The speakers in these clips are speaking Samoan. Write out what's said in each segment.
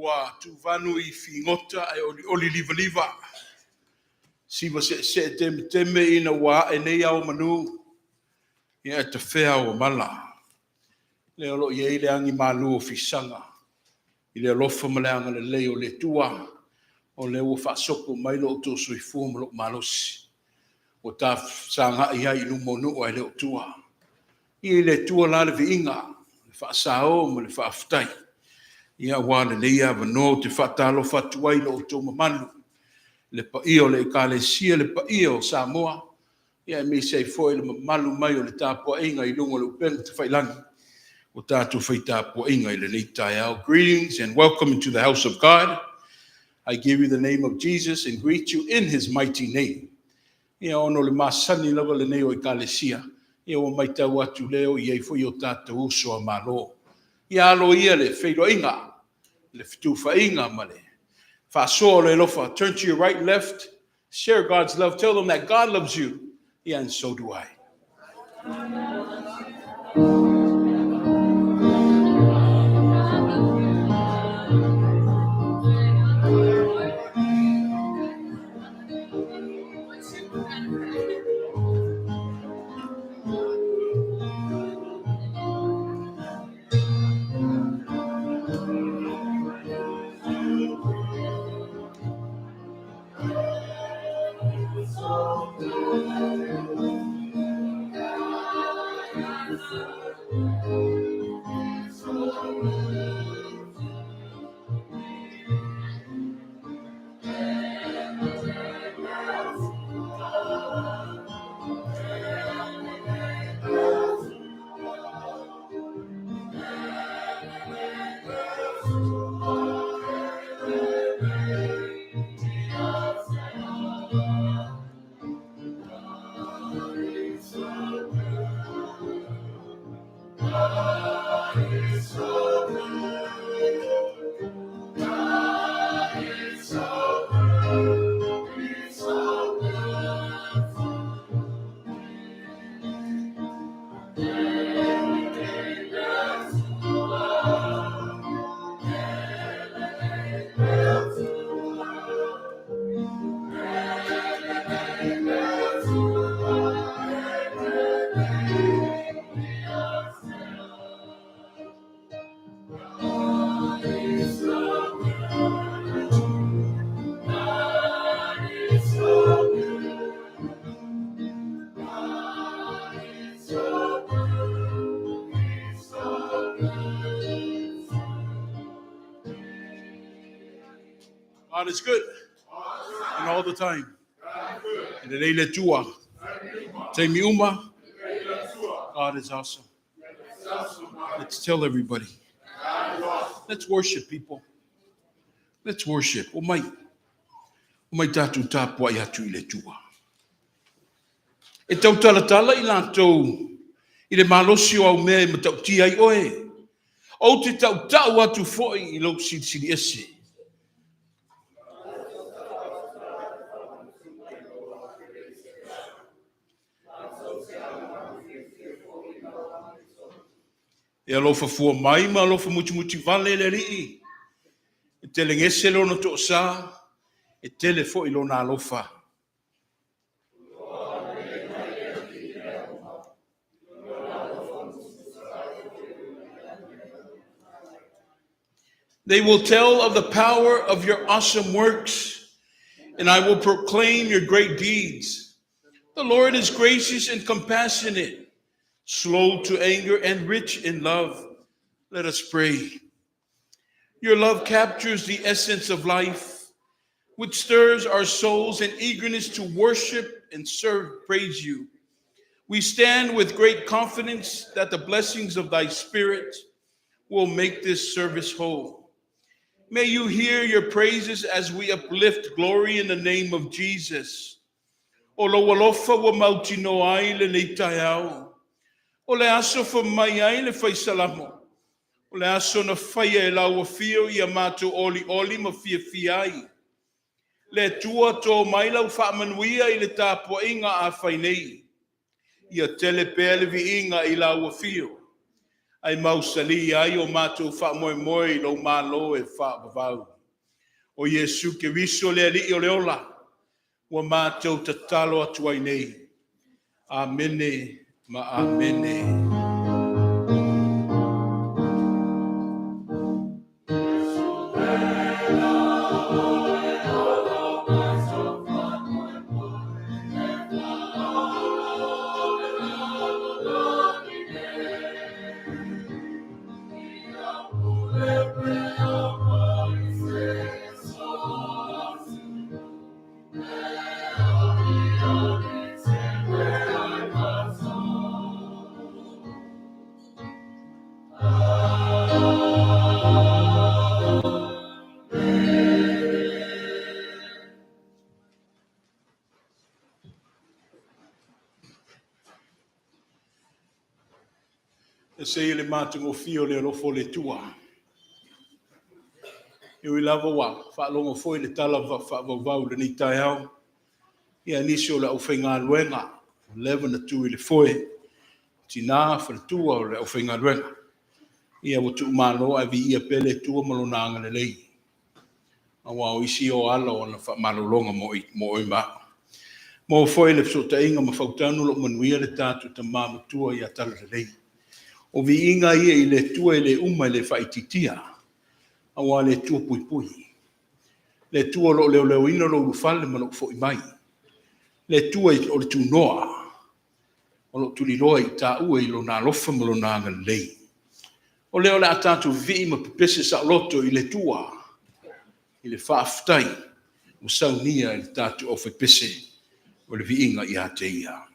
Ua tuvanu i figota ae olioli livaliva. Siva seesee temeteme ina ua ae nei ao manu, ia e tafea o mala. Lea o loo i ai le agi malu o fisaga, i le alofa ma le agalelei o le Atua, o lea ua faasopo mai lo outou soifua ma lou malosi. Ua ta fesagai ai i luma o nuu ae le o tua. Ia i le Atua la le viiga, le faasao ma le faafetai. Ia aua lenei avanoa ou te faatalofa atu ai i lo outou mamalu, le paia o le Ekalesia, le paia o Samoa, ia aemaise ai foi le mamalu mai o le tapuaiga i luga o le upega tafailagi o tatou faitapuaiga i lenei taeao. Greetings and welcome into the house of God. I give you the name of Jesus and greet you in his mighty name. Ia ona o le masani lava lenei o Ekalesia, ia ua matau atu lea o i ai foi o tatou uso a Malo. Ia alo ia le feiloaiga, le fetufaaiga ma le faasoa o le alofa. Turn to your right, left, share God's love. Tell them that God loves you. Yeah, and so do I. God is good. And all the time. E lelei le Atua. Taimi uma. God is awesome. Let's tell everybody. Let's worship, people. Let's worship. O mai. O mai tatou tapuai atu i le Atua. E tautalatala i latou i le malosi o au mea e matautia ai oe. Ou te tautau atu foi i lou silisili ese. E alofa fua mai ma alofa mutimuti vale le Alii. E telegese lona toasa, e tele foi lona alofa. They will tell of the power of your awesome works, and I will proclaim your great deeds. The Lord is gracious and compassionate, slow to anger and rich in love. Let us pray. Your love captures the essence of life, which stirs our souls in eagerness to worship and serve, praise you. We stand with great confidence that the blessings of thy Spirit will make this service whole. May you hear your praises as we uplift glory in the name of Jesus. O lou alofa ua mautinoa ai lenei taeao. O le aso fai mai ai le fai salamo. O le aso na faia e lau afio ia matou olioli ma fiafia ai. Le Atua to mai lau faamanuia i le tapuaiga a fai nei. Ia tele pea le viiga i lau afio. Ai mausali ai o matou faamoemoe i lou malo e faavavau. O Iesu Keriso le Alii o le ola, ua matou tatalo atu ai nei. Amene ma amene. E sei le matagofie o le alofa o le Atua. E ui lava ua faalogo foi le tala faavauvau i lenei taeao, ia nisi o le aufaigaluega, ua leva ona tu i le foe, tina faletua o le aufaigaluega. Ia ua tuumalo ae viia pea le Atua ma lona agalelei. Aua o isi o ala o ana faamalologa mo oe ma au. Maua foi le fesootaiga ma fautanu o lo o manuia le tatou tama matua ia Talalelei. O viiga ia i le Atua e le uma e le faaitiitia, aua le Atua puipui. Le Atua o lo o leoleoina lou ulufale ma lou foi mai. Le Atua o le tunoa, o lo o tuliloa i taua i lona alofa ma lona agalelei. O lea o le a tatou vivii ma pepese saoloto i le Atua, i le faafetai ua saunia e le tatou aufaipese o le viiga ia te Ia.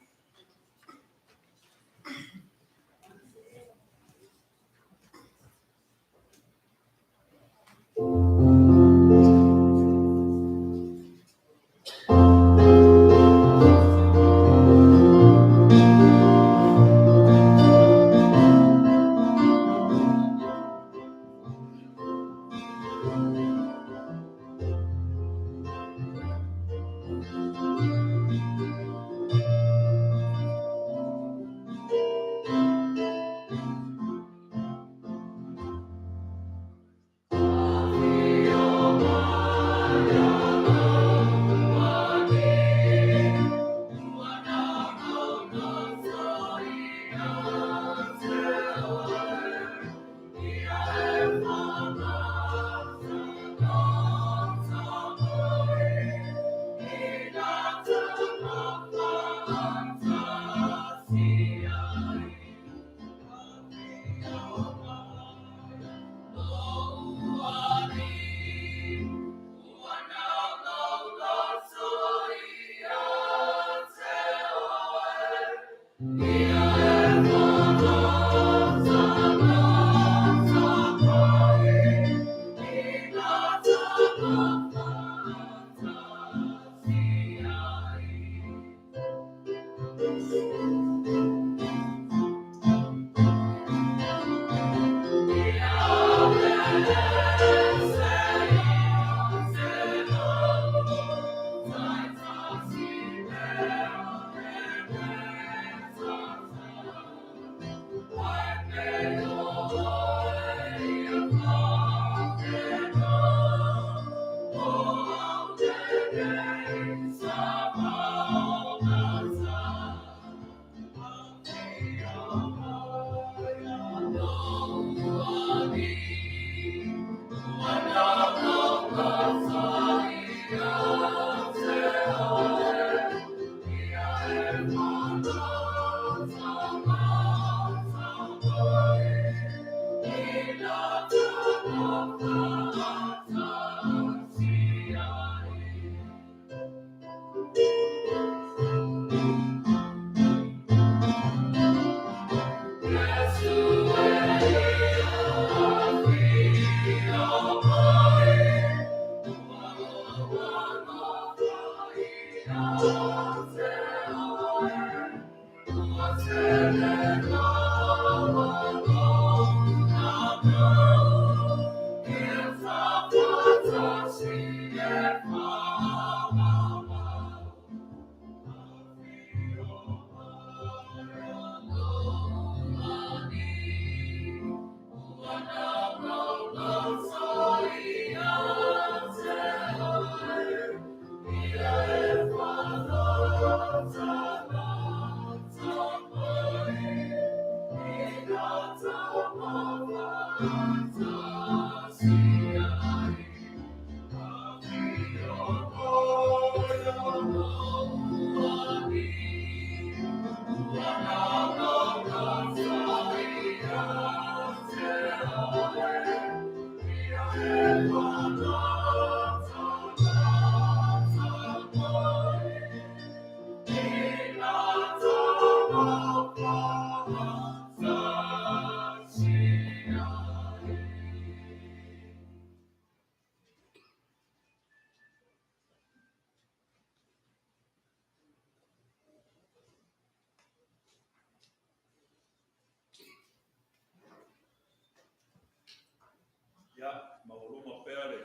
Ia, maualuga pea le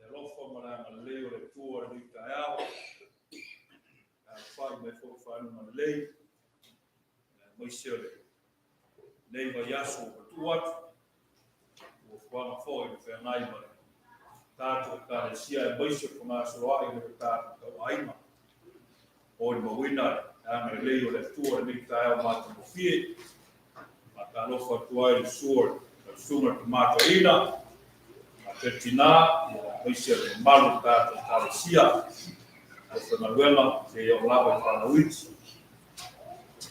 alofa ma le agalelei o le Atua i lenei taeao. Alafai mai foi faailoga lelei, aemaise o lenei vaiaso ua matuu atu, fuafuaga foi le feagai ma le tatou Ekalesia aemaise o le fegasoloai o le tatou tauaiga. Molimauina le agalelei o le Atua i lenei taeao matagofie. Faatalofa atu ai i le susu o le susuga i le Tama Toeaina, faapea le tina, aemaise o le mamalu o le tatou Ekalesia, aufaigaluega seia oo lava i fanau iti.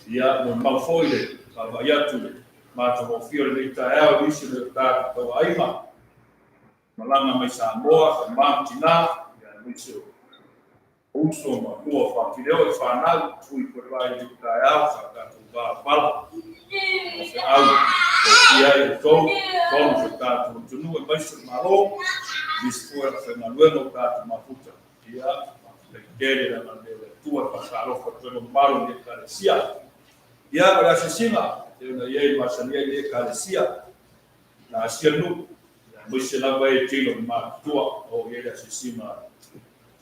Ia, molimau foi le vaavaai atu i le matagofie o lenei taeao i nisi o le tatou tauaiga, malaga mai Samoa, tama ma tina, aemaise o uso ma tua faafileo i fanau, ui foi vai i lenei taeao sa tatou valavala o feau tofia ai outou, tonu o tatou atunuu aemaise o le Malo, nisi foi o aufaigaluega o tatou mafuta. Ia, faafetai tele le agalelei o le Atua e faatalofa atu ai le mamalu o lenei Ekalesia. Ia, o le asiasiga, e pei ona i ai le masani ai lenei Ekalesia, na asia le nuu, aemaise lava e tino i le matutua, o i ai le asiasiga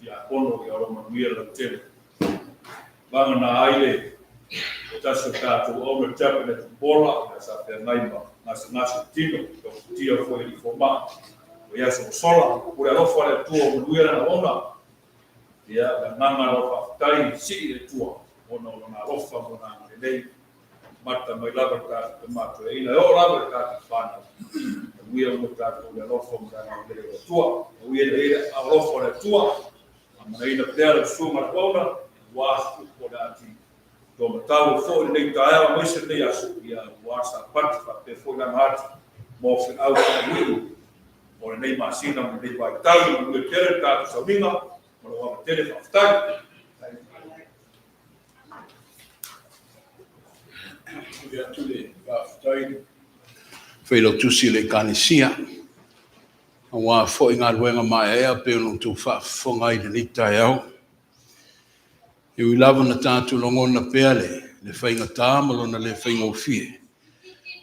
tiakono ia o manuia le lautele. Vagana ai le tasi o tatou auauna chaplain e Tupuola, ia sa feagai ma gasegase tino, taufutia foi i fomai, o ia aso ua sola, pule alofa le Atua o manuia lana auauna. Ia, le agaga o faafetai sii le Atua, ona o lona alofa ma lona agalelei, mata mai lava le tatou tama toeaina, e oo lava i le tatou whanau. Manuia uma tatou le alofa ma le agalelei o le Atua. Manuia le ia alofa o le Atua, amanaina pea le susuga le auauna, aua se upu o le ati. Tō matau foi lenei taeao aemaise lenei aso, ia aua Sapati faapea foi lana atu mo feau faaiuiu o lenei masina ma lenei vaitau. Manuia tele le tatou sauniga ma lou ava tele, faafetai. Momoli atu le faafetai i le Failautusi o le Ekalesia, aua foi galuega maeaea pei ona outou faafofoga ai i lenei taeao. E ui lava na tatou lagona pea le faigata ma lona le faigofie,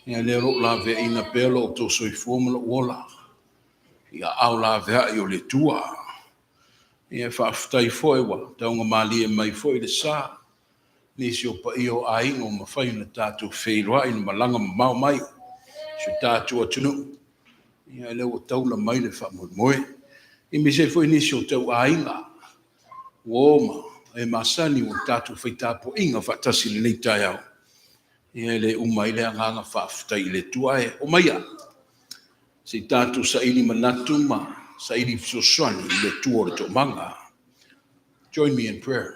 ia lea o lo o laveaiina pea lo outou soifua ma lou ola i aao laveai o le Atua. Ia faafetai foi ua taugamalie mai foi le sa, nisi o paia o aiga ua mafai ona tatou feiloai na malaga mamao mai si o tatou atunuu. Ia lea ua taula mai le faamoemoe. Aemaise ai foi nisi o tauaiga ua o ma e masani ua tatou fai tapuaiga faatasi i lenei taeao. Ia e le uma ai le agaga faafetai i le Atua. Ae omaia, se i tatou saili manatu ma saili fesoasoani i le Atua o le toomaga. Join me in prayer.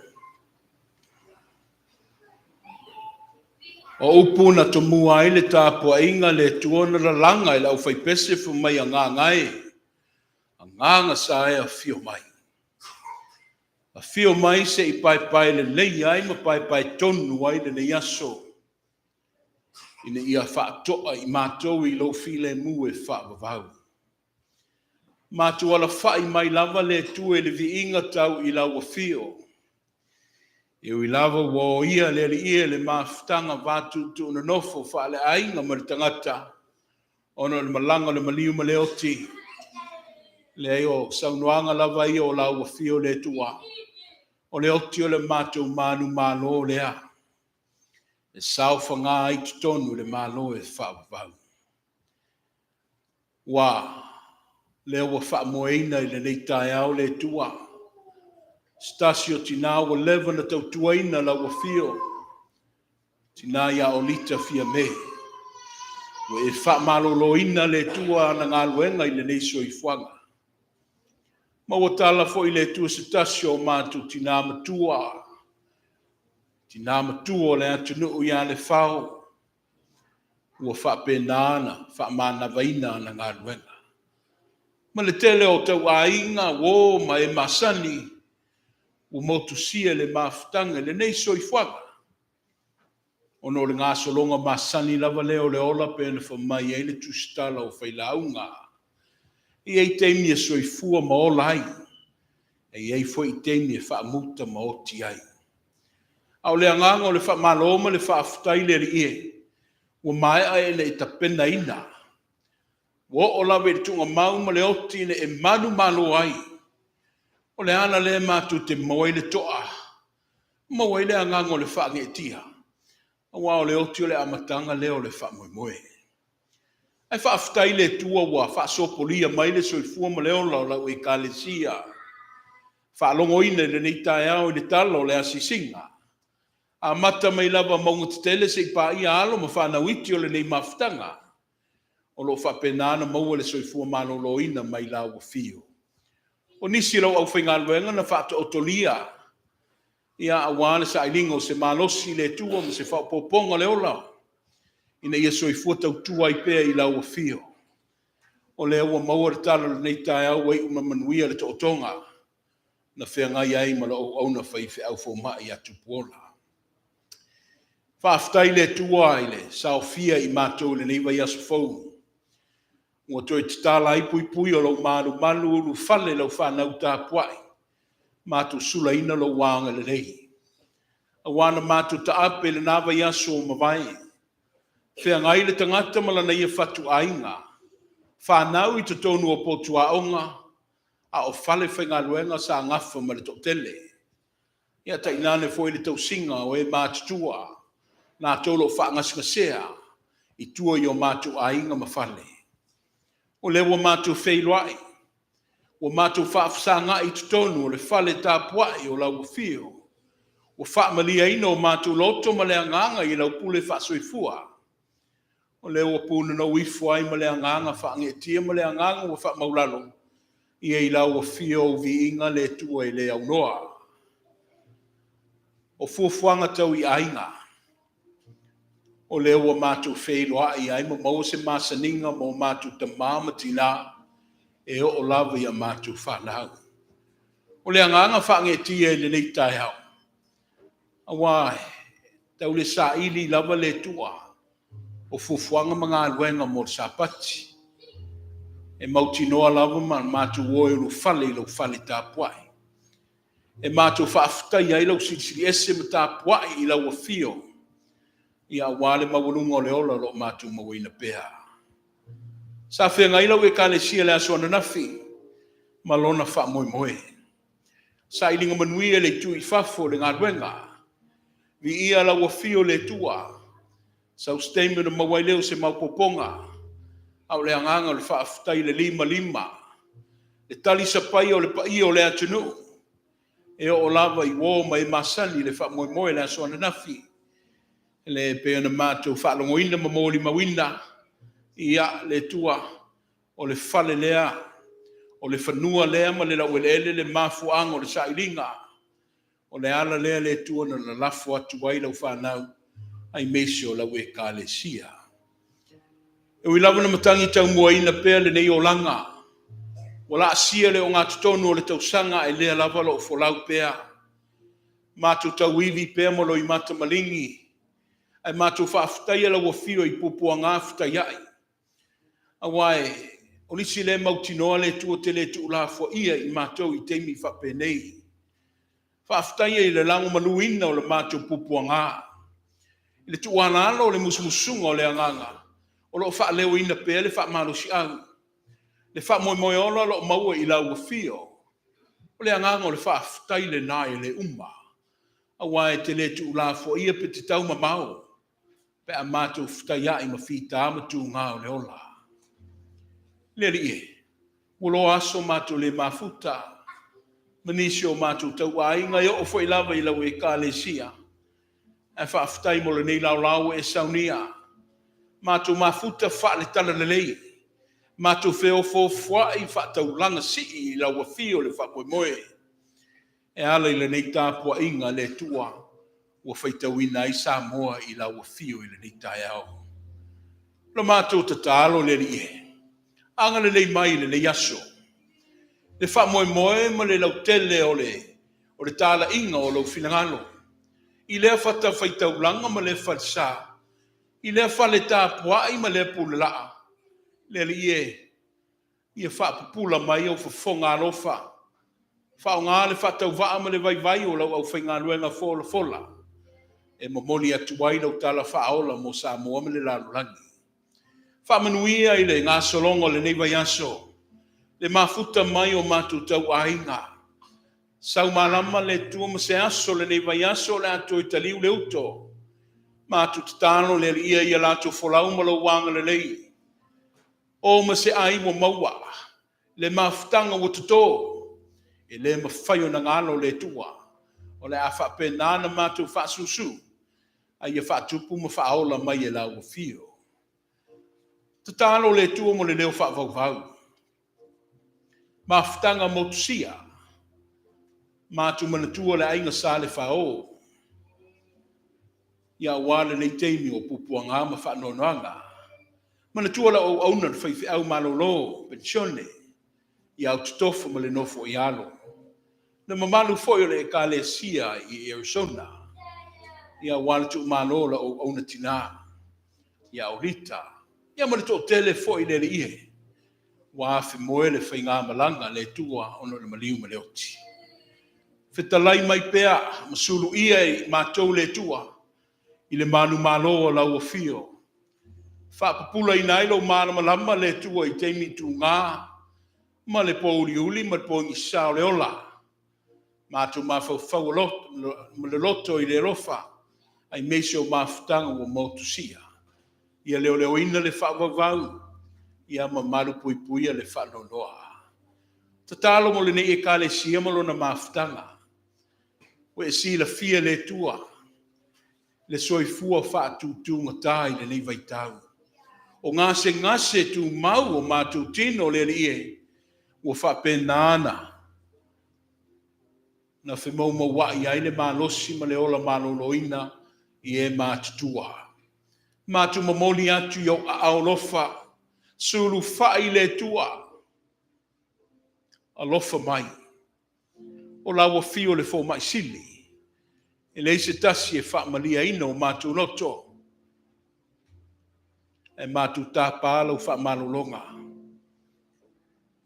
O upu na tomua ai le tapuaiga le Atua na lalaga i le aufaipese fai mai agaga e, agaga sa e afio mai. Afio mai se i paepae lelei ai ma paepae tonu ai lenei aso, ina ia faatoa i matou i lou filemu e faavavau. Matou alafai mai lava le Atua i le viiga tau i lau afio. E ui lava ua oia le Alii e le mafutaga vatuutuunonofo faaleaiga ma le tagata ona o le malaga o le maliu ma le oti, leai o saunoaga lava ia o lau afio le Atua, o le oti o le matou manumalo lea e saofaga ai totonu i le Malo e faavavau. Ua lea ua faamoeina i lenei taeao le Atua, se tasi o tinā ua leva na tautuaina lau afio, tinā ia Olita Fiame, ua e faamaloloina le Atua ana galuega i lenei soifuaga. Ma ua tala foi le Atua se tasi o matou tinā matua, tinā matua o le atunuu ia Lefao, ua faapena na faamanavaina ana galuega. Ma le tele o tauaiga, uo ma e masani, ua motusia le mafutaga i lenei soifuaga, ona o le gasologa masani lava lea o le ola pe na fai mai ai le tusitala o Failauga. E i ai taimi e soifua ma ola ai, e i ai foi taimi e faamuta ma oti ai. A o le agaga o le faamalo ma le faafetai le Alii e, ua maea e le i tapenaina. Ua oo lava i le tuugamau ma le oti ina e manumalo ai. O le ala lea matou te maua ai le toa, maua ai le agaga o le faageetia, aua o le oti o le amataga lea o le faamoemoe. Ae faafetai le Atua ua faasopolia mai le soifua ma le ola o lau Ekalesia, faalogoina i lenei taeao i le tala o le asiasiga. Amata mai lava mauga tetele seia paia alo ma fanau iti o lenei mafutaga, o lo o faapena ona maua le soifua maloloina mai lau afio. O nisi o lau aufaigaluega na faataotolia ia aua le sailiga o se malosi i le Atua ma se faaopoopoga o le ola, ina ia soifua tautua ai pea i lau afio. O lea ua maua le tala o lenei taeao ua iu ma manuia le tootoga na feagai ai ma lau auauna faifeau fomai ia Tupuola. Faafetai i le Atua i le saofia i matou i lenei vaiaso fou. Ua toe tatala ai puipui o lou malumalu ulufale lau fanau tapuai, matou sulaina lou agalelei. Aua na matou taape i lena vaiaso ua mavae, feagai le tagata ma lana ia fatuaiga, fanau i totonu o potu aoga, a o fale faigaluega sa gafa ma le toatele. Ia tainane foi le tausiga o e matutua, latou o lo o faagasegasea i tua i o matou aiga ma fale. O lea ua matou feiloai, ua matou faafesagai i totonu o le fale tapuai o lau afio, ua faamaliaina o matou loto ma le agaga i lau pule faasoifua. O lea ua punonou ifo ai ma le agaga faageetia ma le agaga ua faamaulalo, ia i lau afio ou viiga le Atua e le aunoa. O fuafuaga tau i aiga, o lea ua matou feiloai ai ma maua se masaniga ma o matou tama ma tina e oo lava i a matou fanau. O le agaga faageetia i lenei taeao, aua tau le saili lava le Atua o fuafuaga ma galuega mo le Sapati. E mautinoa lava ma matou o e ulufale i lau fale tapuai. E matou faafetaia ai lau silisiliese ma tapuai i lau afio, ia aua le maualuga o le ola o lo o matou mauaina pea. Sa feagai lau Ekalesia i le aso ananafi ma lona faamoemoe. Sailiga manuia le itu i fafo o le galuega. Viia lau afio le Atua. Sau se taimi ona maua ai lea o se maopoopoga. A o le agaga o le faafetai i le limalima, le talisapaia o le paia o le atunuu, e oo lava i uo ma e masani le faamoemoe i le aso ananafi. Le pei ona matou faalogoina ma molimauina, ia le Atua, o le fale lea, o le fanua lea ma le laueleele le mafuaaga o le sailiga. O le ala lea le Atua na lalafo atu ai lau fanau, aemaise o lau Ekalesia. E ui lava na matagi taumuaina pea lenei olaga, ua laasia le ogatotonu o le tausaga ae lea lava loo folau pea. Matou tauivi pea ma loimata maligi, ae matou faafetaia lau afio i puapuaga fetaiai. Aua o nisi le mautinoa le Atua te le tuulafoaia i matou i taimi faapenei. Faafetaia i le lagomaluina o le matou puapuaga, i le tuualalo o le musumusuga o le Agaga o lo o faaleoina pea le faamalosiau, le faamoemoe ola o lo o maua i lau afio. O le agaga o le faafetai lena e le uma, aua e te le tuulafoaia pe te tau mamao pe a matou fetaiai ma fita ma tuga o le ola. Le Alii e, ua loa aso matou le mafuta ma nisi o matou tauaiga e oo foi lava i lau Ekalesia. Ae faafetai mo lenei laolao ua e saunia. Matou mafuta faale-talalelei, matou feofoofoai faataulaga sii i lau afio le faamoemoe. E ala i lenei tapuaiga le Atua ua faitauina ai Samoa i lau afio i lenei taeao. O le matou tatalo le Alii e, agalelei mai i lenei aso, le faamoemoe ma le lautele o le o le talaiga o lou finagalo, i lea fatafaitaulaga ma lea falesa, i lea fale tapuai ma lea pulelaa, le Alii e, ia faapupula mai au fofoga alofa, faaaoga le faatauvaa ma le vaivai o lau aufaigaluega folafola, e momoli atu ai lau tala faaola mo Samoa ma le lalolagi. Faamanuia i le gasologa o lenei vaiaso, le mafuta mai o matou tauaiga. Sau malama le Atua ma se aso o lenei vaiaso o le a toe taliu le uto. Matou tatalo le Alii ia latou folau ma lou agalelei. O ma se ai ua maua, le mafutaga ua toto, e le mafai ona galo le Atua. O le a faapena ona matou faasusu, a ia faatupu ma faaola mai e lau afio. Tatalo le Atua mo le leo faavauvau. Mafutaga motusia, matou manatua le aiga Sa Lefao, ia aua lenei taimi o puapuaga ma faanoanoaga. Manatua lau auauna le faifeau malolo, penisione, ia autotofa ma le nofo i alo. Le mamalu foi o le Ekalesia i Arizona, ia aua le tuumalo o lau auauna tina, ia Olita, ia ma le toatele foi le Alii e, ua afemoe le faigamalaga a le Atua ona o le maliu ma le oti. Fetalai mai pea ma suluia i matou le Atua i le manumalo o lau afio. Faapupulaina ai lou malamalama le Atua i taimi tuga ma le pōuliuli ma le pogisa o le ola. Matou mafaufau ma le loto i le alofa, aemaise o mafutaga ua motusia. Ia leoleoina le faavauvau, ia ma malupuipuia le faanoanoa. Tatalo mo lenei Ekalesia ma lona mafutaga. Ua e silafia e le Atua le soifua faatutugata i lenei vaitau. O gasegase tumau o matou tino le Alii e, ua faapena ona na femoumouai ai le malosi ma le ola maloloina i e matutua. Matou momoli atu i ou aao alofa, sulufai le Atua, alofa mai. O lau afio le fomai sili, e leai se tasi e faamaliaina o matou loto, ae matou tapa lau faamalologa.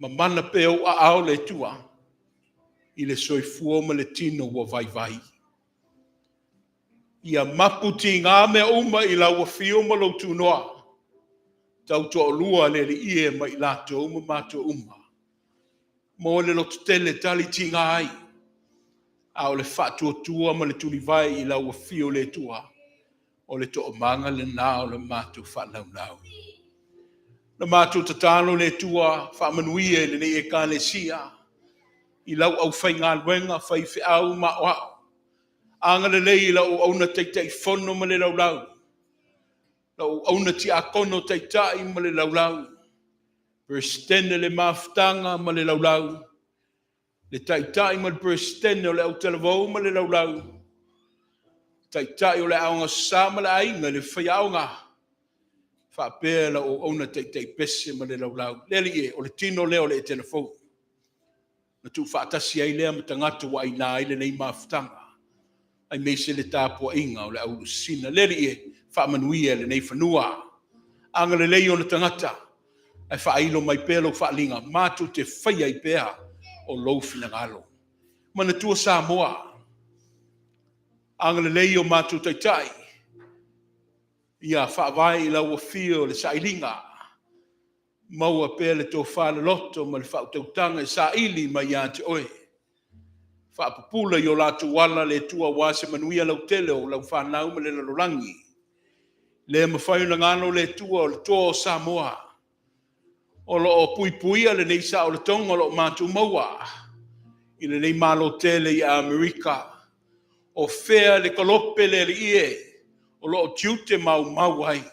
Mamana pea ou aao le Atua i le soifua ma le tino ua vaivai. Ia mapu tiga mea uma i lau afio ma lou tunoa, tautoalua le Alii e ma i latou ma matou uma. Mo le lototele tali tiga ai, a o le faatuatua ma le tulivae i lau afio le Atua, o le toomaga lena o le matou faanaunau. Na matou tatalo le Atua faamanuia i lenei Ekalesia, i lau aufaigaluega, faifeau ma aoao. Agalelei i lau auauna Taitaifono ma le laulau, lau auauna tiakono taitai ma le laulau, Peresetene le mafutaga ma le laulau, le taitai ma le Peresetene o le autalavou ma le laulau, taitai o le aoga sa ma le aiga i le faiaoga, faapea lau auauna taitai pese ma le laulau. Le Alii e, o le tino lea o le Etena fou, na tuufaatasi ai lea ma tagata ua aina ai lenei mafutaga, aemaise le tapuaiga o le aulusina. Le Alii e, faamanuia i lenei fanua, agalelei ona tagata, ae faailo mai pea lou faaliga, matou te faia ai pea o lou finagalo. Manatua Samoa, Agalelei i o matou taitai, ia faavae i lau afio le sailiga, maua pea le tofa loloto ma le faautautaga e saili mai ia te oe. Faapupula i o latou ala le Atua aua se manuia lautele o lau fanau ma le lalolagi. Le mafai ona galo le Atua o le toa o Samoa. O lo o puipuia lenei saolotoga o lo o matou maua i lenei Malo tele i Amerika. O fea le kalope le Alii e o lo o tiute maumau ai.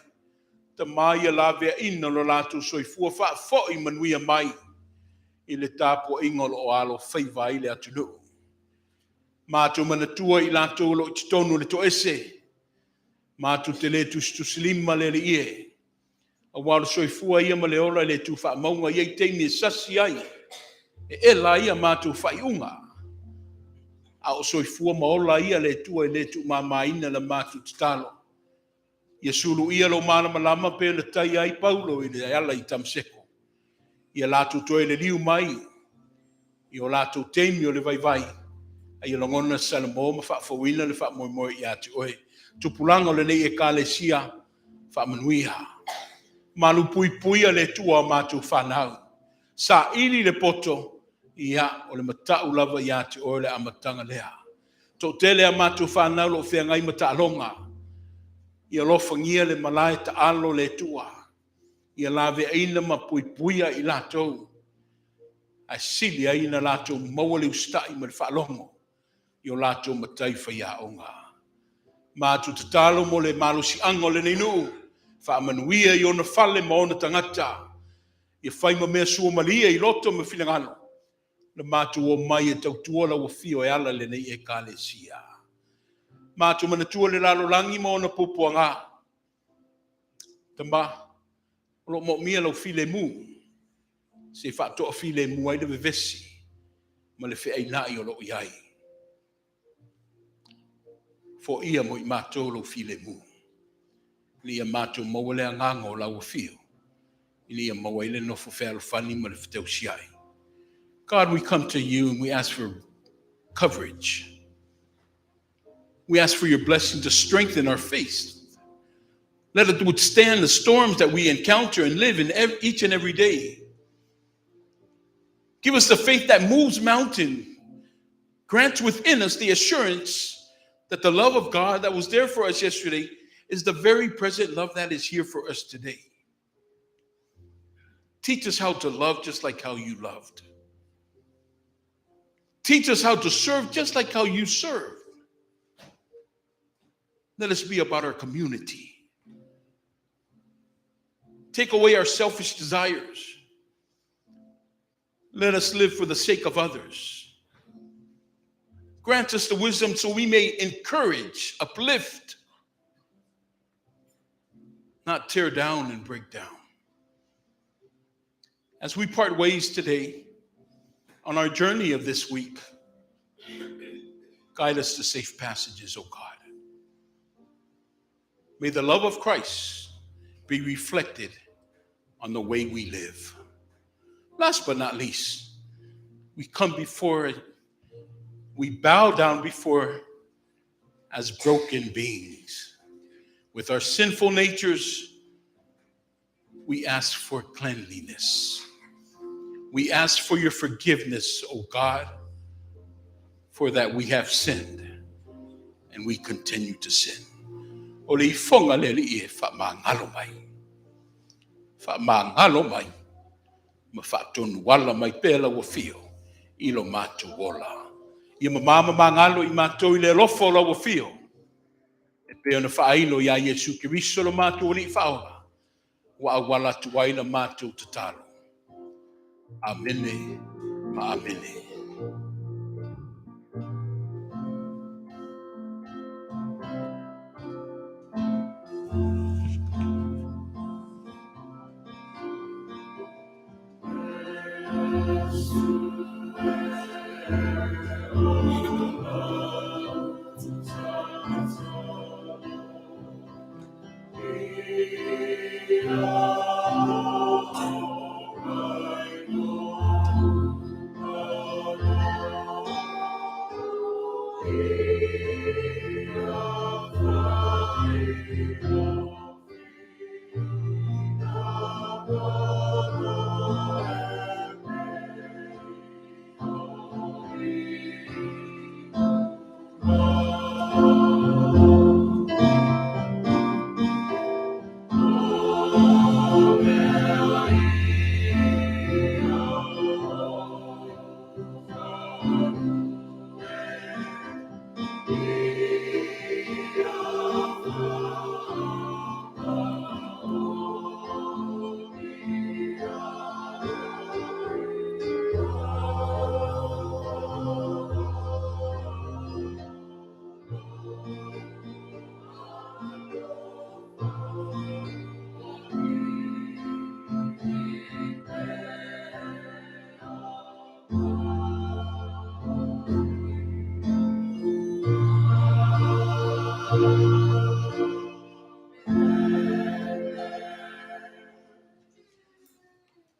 Tama ia laveaiina lo latou soifua faafoi manuia mai i le tapuaiga o lo o alofaiva ai le atunuu. Matou manatua i latou o lo o i totonu o le toese, matou te le tusitusilima le Alii e, aua o le soifua ia ma le ola e le tuufaamauga, e i ai taimi e sasi ai, e ela ai a matou faaiuga. A o soifua ma ola ia le Atua e le tuumamaina la matou tatalo. Ia suluia lou malamalama pe na taia ai Paulo i le ala i Tamaseko. Ia latou toe liliu mai i o latou taimi o le vaivai, a ia lagona Salamo ma faafouina le faamoemoe ia te oe. Tupulaga o lenei Ekalesia, faamanuia. Malupuipuia le Atua o matou fanau. Saili le poto, ia, o le matau lava ia te oe le amataga lea. Toatele a matou fanau o lo o feagai ma taaloga. Ia alofagia le malae taalo le Atua. Ia laveaina ma puipuia i latou. Ae sili ai na latou maua le usitai ma le faalogo i o latou matai faiaoga. Matou tatalo mo le malosiaga o lenei nuu, faamanuia i ona fale ma ona tagata. Ia fai ma mea suamalie i loto ma finagalo, na matou omai e tautua lau afio e ala i lenei Ekalesia. Matou manatua le lalolagi ma ona puapuaga. Tama, o lo o moomia lau filemu, se i faatoafilemu ai le vevesi ma le feainai o lo o i ai. Foia mo i matou lou filemu, ina ia matou maua le agaga o lau afio, ina ia maua ai le nofo fealofani ma le fetausiai. God, we come to you and we ask for coverage. We ask for your blessing to strengthen our faith. Let it withstand the storms that we encounter and live in each and every day. Give us the faith that moves mountains. Grant within us the assurance that the love of God that was there for us yesterday is the very present love that is here for us today. Teach us how to love just like how you loved. Teach us how to serve just like how you served. Let us be about our community. Take away our selfish desires. Let us live for the sake of others. Grant us the wisdom so we may encourage, uplift, not tear down and break down. As we part ways today on our journey of this week, guide us to safe passages, O God. May the love of Christ be reflected on the way we live. Last but not least, we come before it, we bow down before as broken beings. With our sinful natures, we ask for cleanliness. We ask for your forgiveness, O God, for that we have sinned and we continue to sin. O le ifoga le Alii e faamagalo mai. Faamagalo mai ma faatonuala mai pea lau afio i lo matou ola. Ia mamā ma magalo i matou i le alofa o lau afio. E pei ona faailo iā Iesu Keriso lo matou Alii Faaola, ua auala atu ai la matou tatalo. Amene ma amene.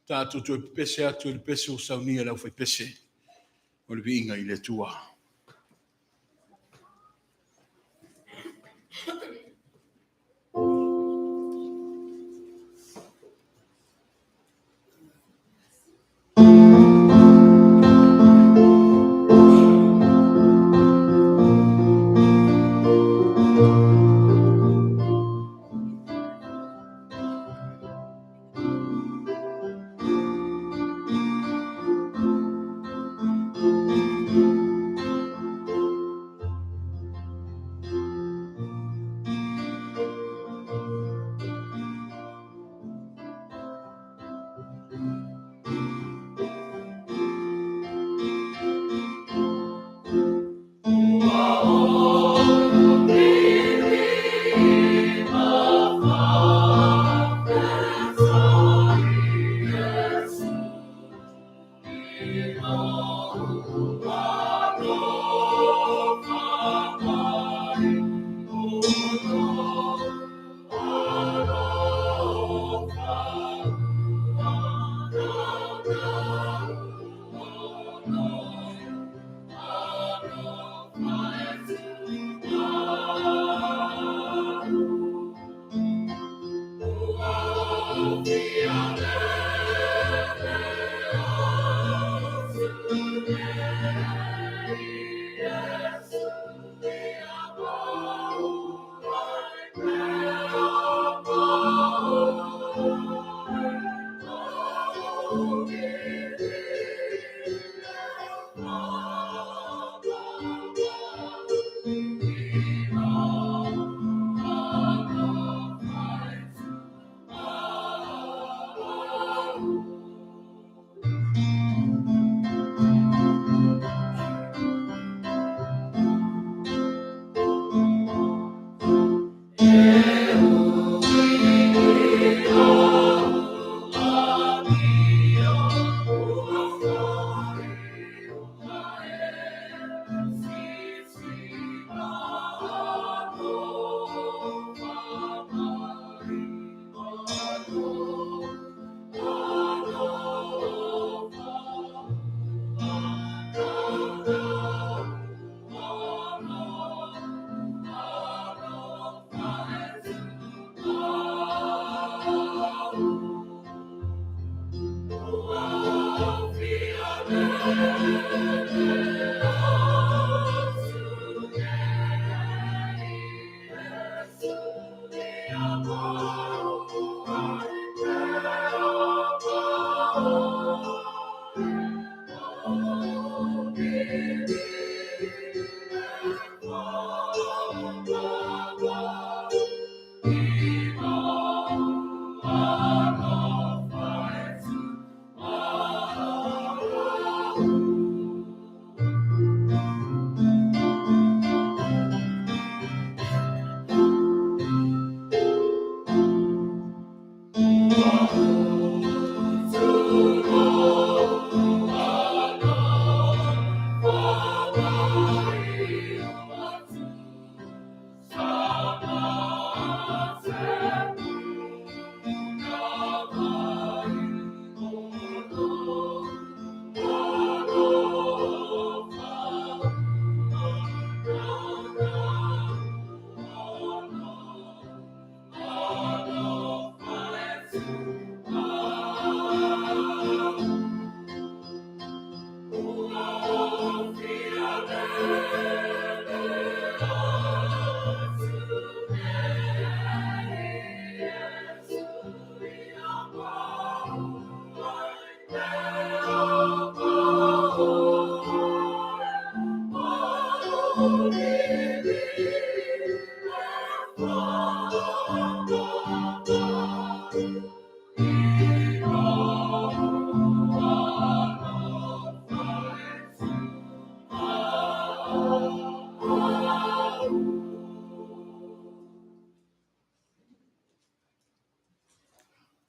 Tatou toe pepese atu i le pese ua saunia e le aufaipese o le viiga i le Atua.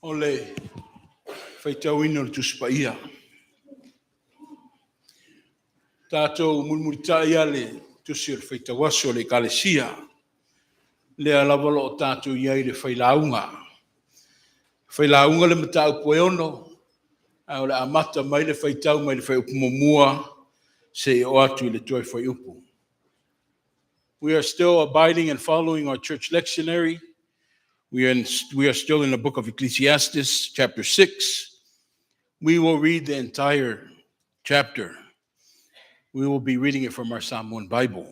O le faitauina o le Tusi Paia. Tatou mulimulitai lava le Tusi o le Faitau Aso a le Ekalesia, lea lava o lo o tatou i ai i le failauga. Failauga le mataupu e 6, Ae o le a amata mai le faitau mai le fuaiupu muamua seia oo atu i le toe fuaiupu. We are still abiding and following our church lectionary. We are, in, we are still in the book of Ecclesiastes, chapter 6. We will read the entire chapter. We will be reading it from our Samoan Bible.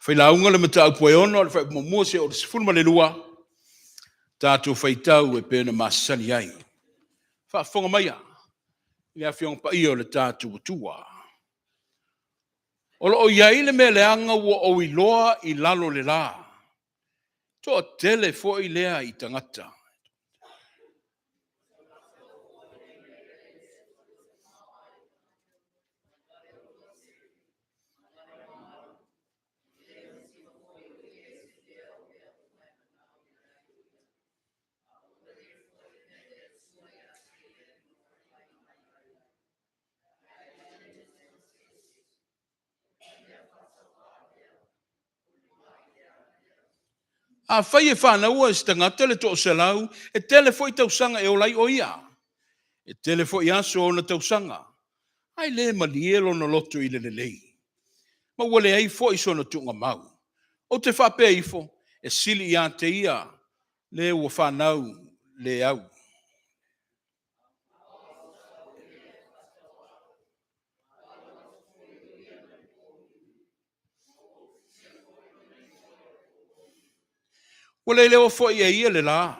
Failauga le mataupu e ono, le fuaiupu muamua seia oo i le 12, tatou faitau e pei ona masani ai. Faafofoga maia i le Afioga Paia o le tatou Atua. O lo o i ai le mea leaga ua ou iloa i lalo o le la. Toatele foi lea i tagata. Afai e fanaua e se tagata le 100, e tele foi tausaga e ola ai o ia. E tele foi aso o ona tausaga, ae le malie lona loto i le lelei. Ma ua leai foi sona tuugamau. Ou te faapea ifo, e sili ia te ia le ua fanau le au. Ua le iloa foi e ia le la,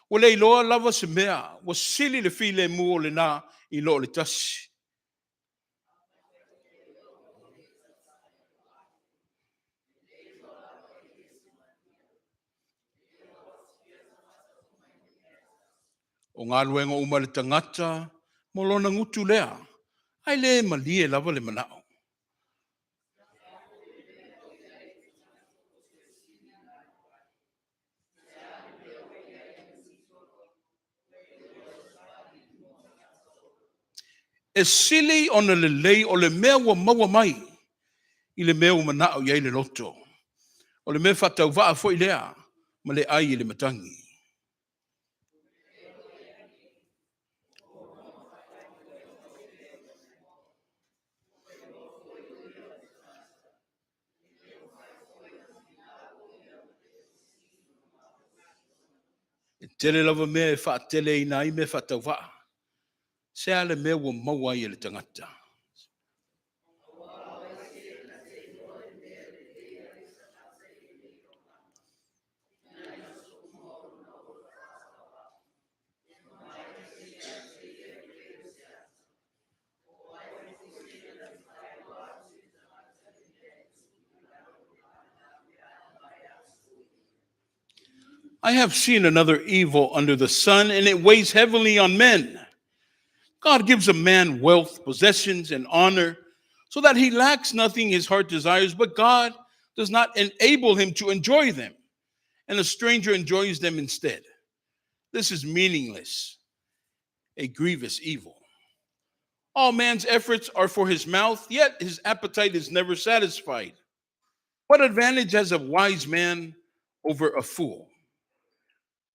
ua le iloa lava se mea, ua sili le filemu o lena i lo le tasi. O galuega uma a le tagata mo lona gutu lea, ae le malie lava le manao. E sili ona lelei o le mea ua maua mai i le mea ua manao i ai le loto. O le mea faatauvaa foi lea ma le ai i le matagi. E tele lava mea e faateleina ai mea faatauvaa. Se a le mea ua maua ai e le tagata? I have seen another evil under the sun, and it weighs heavily on men. God gives a man wealth, possessions, and honor, so that he lacks nothing his heart desires, but God does not enable him to enjoy them, and a stranger enjoys them instead. This is meaningless, a grievous evil. All man's efforts are for his mouth, yet his appetite is never satisfied. What advantage has a wise man over a fool?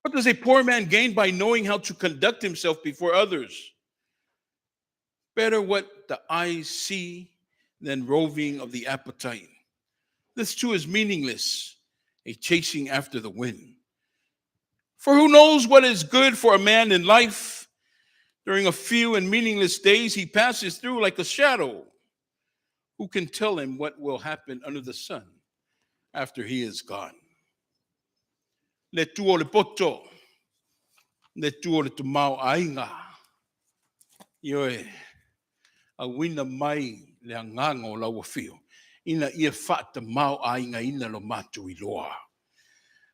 What does a poor man gain by knowing how to conduct himself before others? Better what the eyes see than roving of the appetite. This too is meaningless, a chasing after the wind. For who knows what is good for a man in life? During a few and meaningless days, he passes through like a shadow. Who can tell him what will happen under the sun after he is gone? Le tu o le poto, le tu o le tamaoaiga. Ioe, auina mai le agaga o lau afio, ina ia faatamaoaigaina lo matou iloa.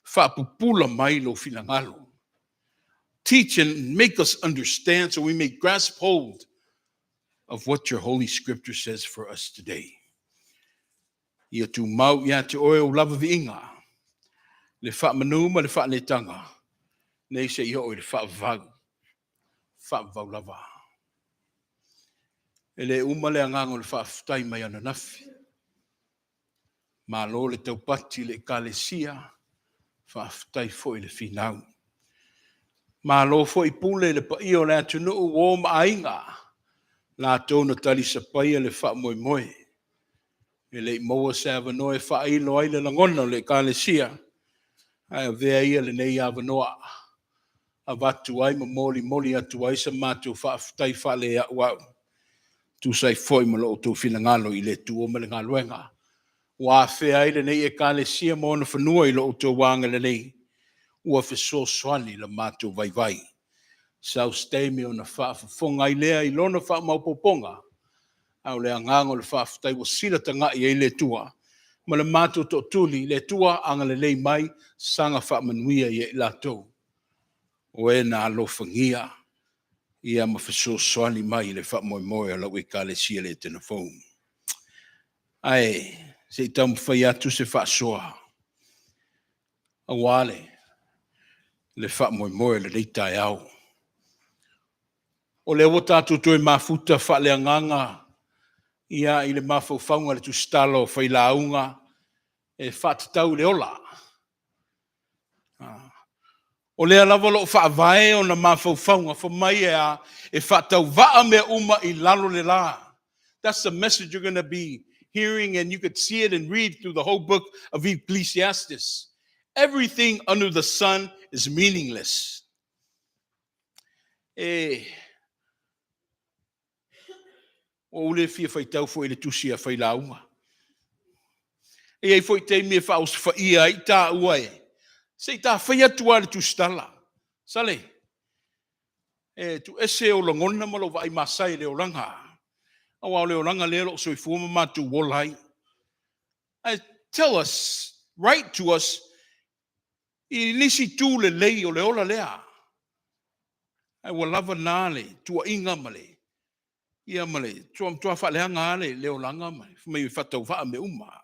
Faapupula mai lou finagalo. Teach and make us understand so we may grasp hold of what your Holy Scripture says for us today. Ia tumau ia te oe ou lava viiga, le faamanu ma le faanetaga, nei seia oo i le faavavau, faavavau lava. E le uma le agaga o le faafetai mai ananafi. Malo le taupati i le Ekalesia, faafetai foi le finau. Malo foi pule i le paia o le atunuu, uo ma aiga, latou na talisapaia le faamoemoe. E le i maua se avanoa e faailo ai le lagona o le Ekalesia, ae avea ia lenei avanoa avatu ai ma molimoli atu ai sa matou faafetai faaleauau, tusa ai foi ma lo outou finagalo i le Atua ma le galuega ua afea ai lenei Ekalesia ma ona fanua i lo outou agalelei, ua fesoasoani la matou vaivai. Sau se taimi ona faafofoga ai lea i lona faamaopoopoga, a o le agaga o le faafetai ua silatagai ai le Atua ma le matou tootuli, le Atua agalelei mai, saga faamanuia ia i latou o e na alofagia ia ma fesoasoani mai i le faamoemoe o lau Ekalesia i le Etena Fou. Ae se i taumafai atu se faasoa aua le faamoemoe o lenei taeao. O lea ua tatou toe mafuta faaleagaga ia i le mafaufauga o le tusitala o Failauga e faatatau i le ola. O lea lava o lo o faavae ona mafaufauga, fai mai e a? E faatauvaa mea uma i lalo le la. That's the message you're going to be hearing, and you could see it and read through the whole book of Ecclesiastes. Everything under the sun is meaningless. E ua ou le fia faitau foi i le tusi a Failauga. E i ai foi taimi e faaosofaia ai taua e, se i ta fai atu lava le tusitala. Sale, e tuuese ou lagona ma lou vaai masae i le olaga. Aua o le olaga lea o loo soifua ma matou ola ai. Ae tell us, write to us, i nisi tu lelei o le ola lea. Ae ua lava na le tuuaiga ma le ia ma le matua faaleaga lava le olaga ma mai faatauvaa mea uma.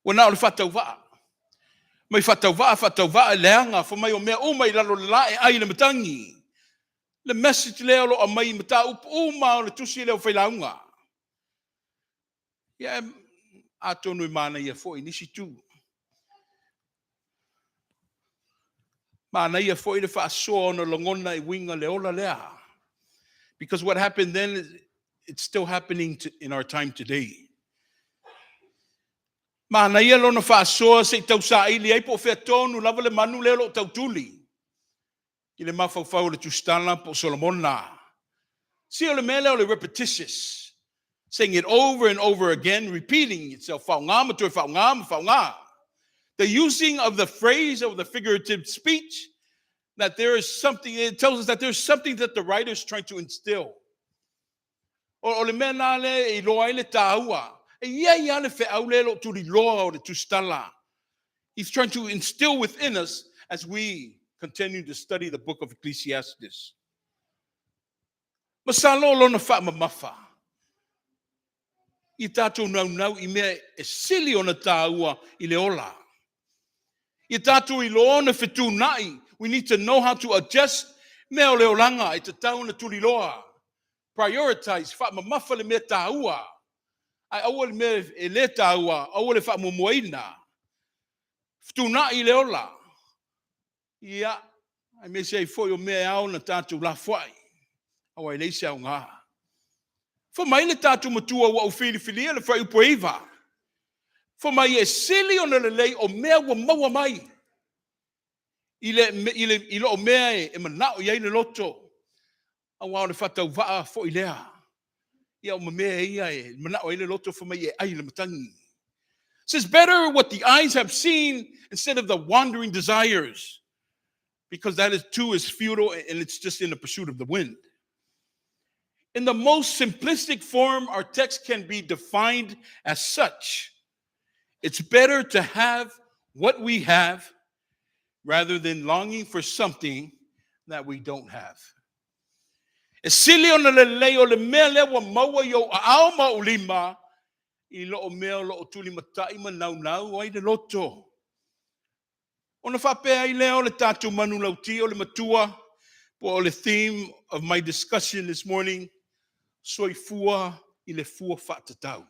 Ua na o le faatauvaa. Mai faatauvaa, faatauvaa, leaga, fai mai o mea uma i lalo le la e ai le matagi. Le message lea o lo o aumai i mataupu uma o le tusi lea o Failauga. Ia, atonu e manaia foi nisi tu. Manaia foi le faasoa ona lagona e uiga le ola lea. Because what happened then, it's still happening in our time today. Manaia lona faasoa se i tausaili ai po o fea tonu lava le manu lea o lo o tautuli i le mafaufau o le tusitala po o Solomona. Si o le mea lea o le repetitious, saying it over and over again, repeating itself, faaaoga ma toe faaaoga ma faaaoga. The using of the phrase of the figurative speech, that there is something, it tells us that there's something that the writer is trying to instill. O le mea nā le i loa ai le tāua, e ia ia le feau le lo tuliloa o le tusitala. He's trying to instill within us as we continue to study the book of Ecclesiastes. Masalo lona faamamafa i tatou naunau i mea e sili ona tāua i le ola. I tatou iloa ona fetuunai, we need to know how to adjust mea o le olaga e tatau ona tuliloa. Prioritize, faamamafa le mea tāua. Ae aua le mea e le tāua, aua le faamuamuaina. Fetuunai i le ola. Ia, aemaise ai foi o mea e ao na tatou lafoai. Aua e leai se aoga. Fai mai le tatou matua ua ou filifilia le fuaiupu e 9. Fai mai e sili ona lelei o mea ua maua mai i loo mea e manao i ai le loto. Aua o le faatauvaa foi lea. Ia o ma mea ia e manao ai le loto fai mai e ai le matagi. It says better what the eyes have seen instead of the wandering desires. Because that is too is futile and it's just in the pursuit of the wind. In the most simplistic form, our text can be defined as such. It's better to have what we have rather than longing for something that we don't have. E sili ona lelei o le mea lea ua maua i ou aao ma ou lima i loo mea o loo tulimatai ma naunau ai le loto. Ona faapea ai lea o le tatou manulauti o le matua po o le theme of my discussion this morning, soifua i le fua faatatau.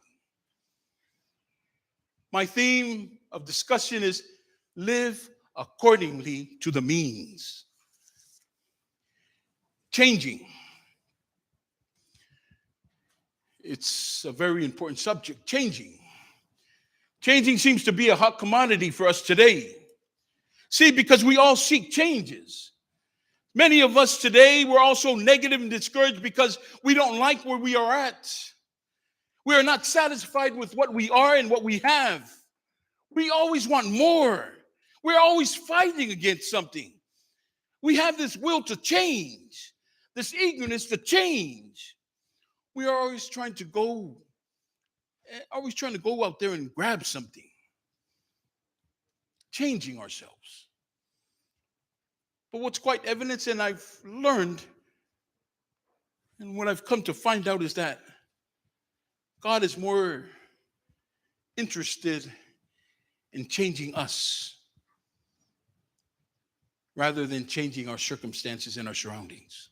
My theme of discussion is live accordingly to the means. Changing. It's a very important subject. Changing. Changing seems to be a hot commodity for us today. See, because we all seek changes. Many of us today, we're also negative and discouraged because we don't like where we are at. We are not satisfied with what we are and what we have. We always want more. We're always fighting against something. We have this will to change, this eagerness to change. We are always trying to go, always trying to go out there and grab something, changing ourselves. But what's quite evident, and I've learned, and what I've come to find out is that God is more interested in changing us rather than changing our circumstances and our surroundings.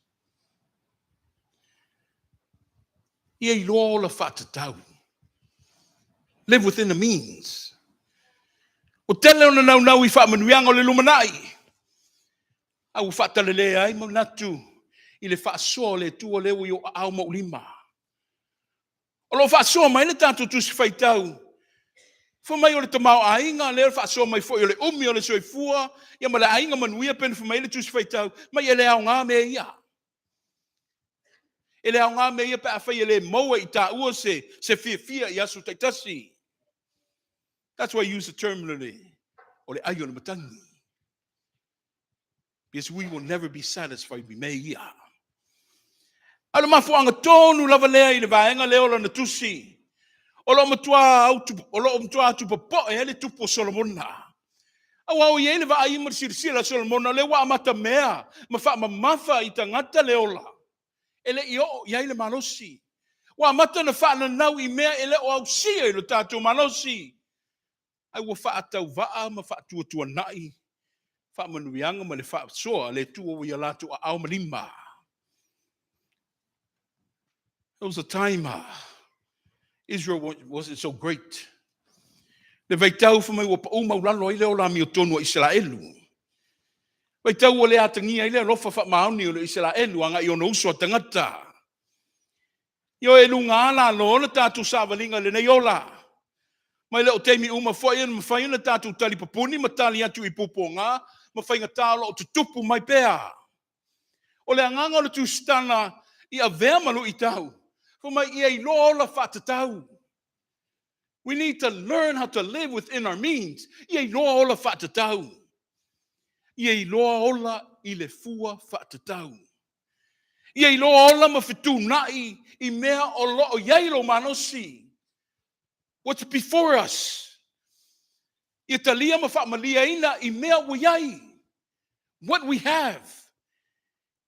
Ia iloa ola faatatau. Live within the means. Ua tele ona naunau i faamanuiaga o le lumanai, a ua faatalale ai manatu i le faasoa o le Atua lea ua i ou aao ma ou lima. O lo o faasoa mai le tatou Tusi Faitau, fai mai o le tamaoaiga lea e faasoa mai foi o le umi o le soifua ia ma le aiga manuia pei ona fai mai ai le Tusi Faitau, mai e le aoga mea ia. E le aoga mea ia pe afai e le maua i taua se, se fiafia i aso taitasi. That's why I use the term o le, o le ai o le matagi. Because we will never be satisfied with mea ia. A o le mafuaaga tonu lava lea i le vaega lea o lana tusi, o lo o matua autu, o lo o matua atupopoe ai le tupu o Solomona. Aua o i ai le vaai ma le silasila a Solomona, o lea ua amata mea ma faamamafa i tagata le ola e le i oo i ai le malosi. Ua amata ona faananau i mea e le o ausia i lo tatou malosi. Ae ua faatauvaa ma faatuatuanai faamanuiaga ma le faasoa a le Atua ua i a latou aao ma lima. There was a time Israel wasn't so great. Le vaitau fai mai ua pau maulalo ai le ola amiotonu a Isaraelu. Vaitau ua le atagia ai le alofa faamaoni o le Isaraelu agai i ona uso a tagata. Ioe, e luga lalo le tatou savaliga i lenei ola. Ma e le o taimi uma foi e mafai ona tatou talipupuni ma tali atu i pupuoga ma faigata o lo o tutupu mai pea. O le agaga o le tusitala i avea ma luitau, fai mai ia iloa ola faatatau. We need to learn how to live within our means. Ia iloa ola faatatau. Ia iloa ola i le fua faatatau. Ia iloa ola ma fetuunai i mea o lo o i ai lou malosi. What's before us? Ia talia ma faamalieina i mea ua i ai. What we have.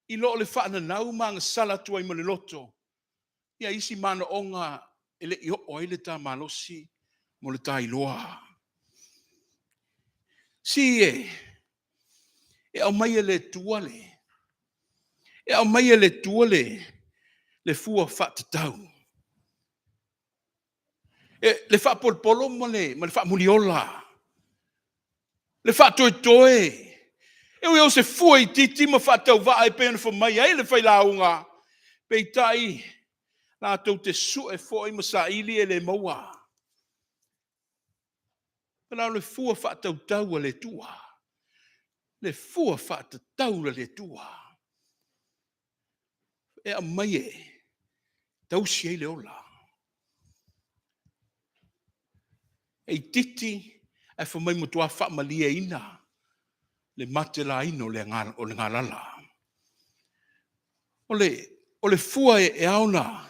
I lo le faananau ma agasala atu ai ma le loto. Ia isi manaoga e le i oo ai le ta malosi mo le ta iloa. Si e, e aumai e le Atua le, e aumai e le Atua le, le fua faatatau. E, le faapolopolo ma le, ma le faamuliola. Le faatoetoe. E ui o se fua itiiti ma faatauvaa e pei ona fai mai ai le failauga, peitai latou te sue foi ma saili e le maua. Pela o le fua faatautau a le Atua. Le fua faatatau a le Atua. E aumai e tausi ai le ola. E itiiti ae fai mai matua faamalieina le matelaina o le, o le galala. O le, o le fua e, e ao na,